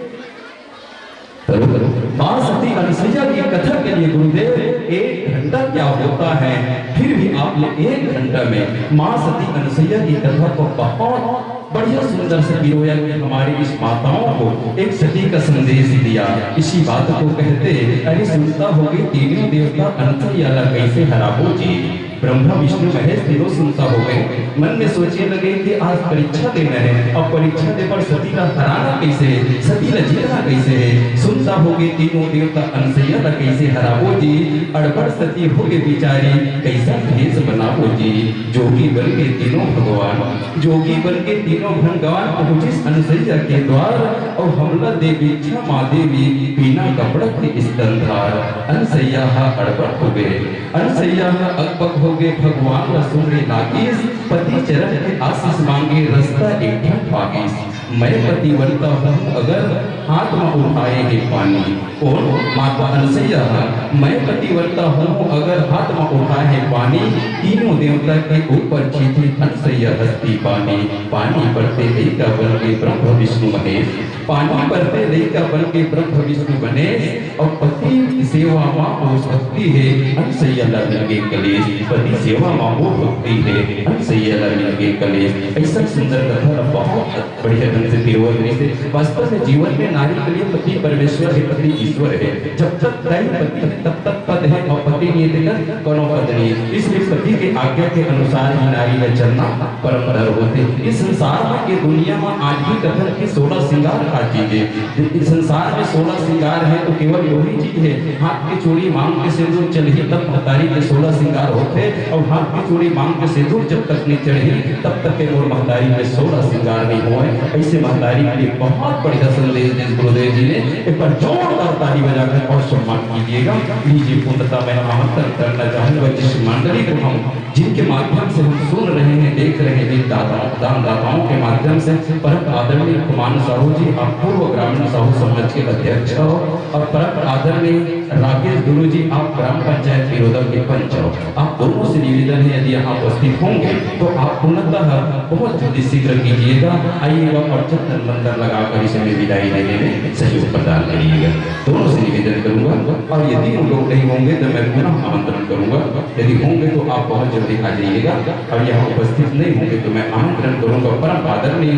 माँ सती अनसुईया की कथा के लिए गुरुदेव, एक घंटा क्या होता है? फिर भी आपने एक घंटा में माँ सती अनसुईया की कथा को बहुत बढ़िया सुंदर से पिरोया कि हमारी इस माताओं को एक सती का संदेश दिया। इसी बात को कहते, अरे सुनता होगे तीनों देवता अनसुईया ला कैसे हराबो जी। ब्रह्मा विष्णु महेश तीनों सुनता होगे, मन में सोचे लगे कि आज परीक्षा देना है, अब परीक्षा दे पर सती ला हराना कैसे है, सती ला जीतना कैसे है। सुनता होगे तीनों देवता अनसुईया ला कैसे हराबो जी। अड़बड़ सती होगे बिचारी, कैसा भेष बनाबो जी। जोगी बन के तीनों भगवान, जोगी बन के तीनों भगवान पहुँचिस अनसुईया के द्वार। और हमला दे भिक्षा माँ देवी, बिना कपड़ा के स्तनधार। अनसुईया हा अड़बड़ होगे, अनसुईया हा अकबक होगे, भगवान ला सुमरे लागिस। पति चरण के आशीष मांगे, रस्ता एक ठन पागिस। मैं पतिव्रता हूँ अगर हाथ में उठाए हे पानी, कौन? माता अनसुईया हा। मैं पतिव्रता हूँ अगर हाथ में उठाए हे पानी, तीनों देवता के ऊपर चीठी अनसुईया हस्ती पानी। पानी परते लइका बन के ब्रह्म विष्णु महेश, पानी परते लइका बन के ब्रह्म विष्णु महेश। और पति सेवा मा ओ भक्ति हे, अनसुईया ला मिलगे कलेश। पति सेवा मा ओ भक्ति हे, अनसुईया ला मिलगे कलेश। ऐसा सुंदर कथा ला बहुत बढ़िया ढंग से पिरोवत रहिस हे। वास्तव में जीवन में नारी के लिए पति परमेश्वर हे, पति ईश्वर हे। जब तक तय पति हे, तब तक पद हे, और पति नहीं हे तेकर कोनो पद नहीं हे। इसलिए पति के आज्ञा के अनुसार ही नारी ला चलना परम धर्म होथे। इस संसार में, ये दुनिया में आज भी कथन के सोलह श्रृंगार का चीज हे। इस संसार में सोलह श्रृंगार हे तो केवल वही चीज हे, हाथ के चूड़ी, मांग के सिंदूर चढ़ही तब महतारी के सोलह श्रृंगार होथे, और हाथ के चूड़ी, मांग के सिंदूर जब तक नहीं चढ़ही तब तक के मोर महतारी के सोलह श्रृंगार नहीं होय। ऐसे महतारी के लिए बहुत बढ़िया संदेश दिस गुरुदेव जी ने। एक बार जोरदार ताली बजाकर और सम्मान कीजिएगा। लीजिए पूर्णता, मैं आमंत्रण करना चाहूंगा जिस मंडली को हम, जिनके माध्यम से हम सुन रहे हैं, देख रहे हैं, जिन दाताओं, दानदाताओं के माध्यम से, परम आदरणीय खुमान साहू जी, आप पूर्व ग्रामीण साहू समाज के अध्यक्ष हो, और परम आदरणीय राकेश गुरु जी, आप ग्राम पंचायत पिरोदा के पंच हो। आप दोनों से निवेदन है, यदि यहाँ उपस्थित होंगे तो आप पूर्णतः बहुत जल्दी शीघ्र कीजिएगा, आइएगा और चंदन बंदन लगाकर इसे हमें विदाई देने में सहयोग प्रदान करिएगा। दोनों से निवेदन करूंगा, और यदि वो लोग नहीं होंगे तो मैं पुनः आमंत्रण करूंगा। यदि होंगे तो आप बहुत जल्दी आ जाइएगा, और यहाँ उपस्थित नहीं होंगे तो मैं आमंत्रण करूंगा परम आदरणीय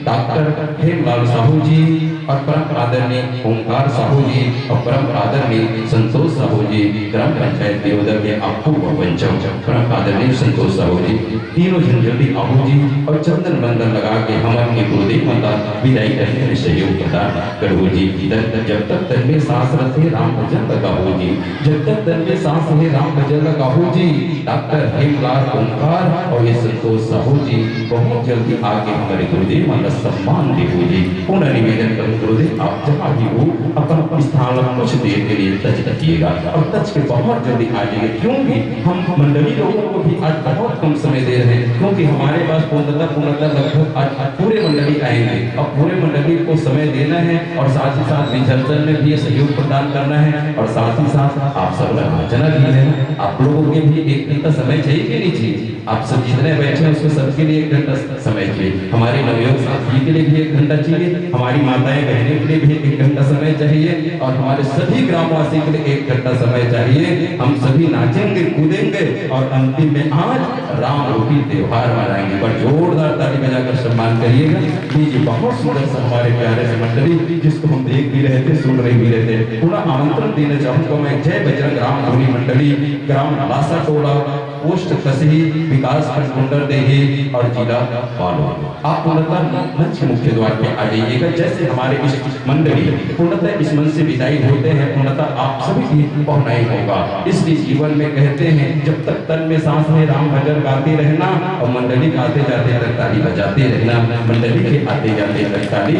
डॉक्टर हेमलाल साहू जी और परम आदरणीय ओंकार साहू जी और परम आदरणीय संतोष साहू जी, ग्राम पंचायत पिरोदा के आप पूर्व पंच हो, परम आदरणीय संतोष साहू जी, तीनों झन जल्दी आहू जी और चंदन बंदन लगा के हमर के गुरुदेव मन ला विदाई करने में सहयोग प्रदान करहू जी। जब तक तन में सांस रथे राम भजन लगा हो जी, जब तक तन में सांस हे राम भजन लगा हो जी। डॉक्टर हेमलाल ओंकार और ये संतोष साहू जी बहुत जल्दी आके हमारे गुरुदेव मन ला सम्मान देहू जी। पुनः निवेदन करूँ गुरुदेव, आप जहाँ भी हो, अपन स्थान ला कुछ देर के लिए तज रखिएगा और तज के बहुत जल्दी आ जाइए, क्योंकि हम मंडली लोगों को भी आज बहुत कम समय दे रहे हैं, क्योंकि हमारे पास पूर्णतः, पूर्णतः लगभग आज पूरे मंडली आएंगे और पूरे मंडली को समय देना है और साथ ही साथ विसर्जन में भी ये सहयोग प्रदान करना है और साथ ही साथ आप सब ला नाचना भी है। आप लोगों के भी एक घंटा समय चाहिए कि नहीं चाहिए? आप सब जितने बैठे हैं उसको सबके लिए एक घंटा समय चाहिए, हमारे नवयुवक साथियों के लिए भी एक घंटा चाहिए, हमारी माताएं बहनों के लिए भी एक घंटा समय चाहिए और हमारे सभी ग्रामवासियों के लिए एक घंटा समय चाहिए। हम सभी नाचेंगे, कूदेंगे और अंतिम में आज राम रूपी त्योहार मनाएंगे। पर जोरदार ताली बजाकर सम्मान करिएगा। जी जी, बहुत सुंदर सा हमारे प्यारे से मंडली, जिसको हम देख भी रहे थे, सुन रहे भी रहे थे। पूरा आमंत्रण देना चाहूंगा मैं जय बजरंग राम धुनी मंडली, ग्राम लासा टोला, पोस्ट तहसील, विकास खंड कुंडर देही और जिला बालोद। आप पूर्णतः मंच के मुख्य द्वार पे आ जाइएगा। जैसे हमारे इस मंडली पूर्णतः इस मंच से विदाई होते हैं, पूर्णतः आप सभी की पहुनाई होगा। इसलिए जीवन में कहते हैं, जब तक तन में सांस है, राम भजन गाते रहना और मंडली आते जाते तक ताली बजाते रहना, मंडली के आते जाते तक ताली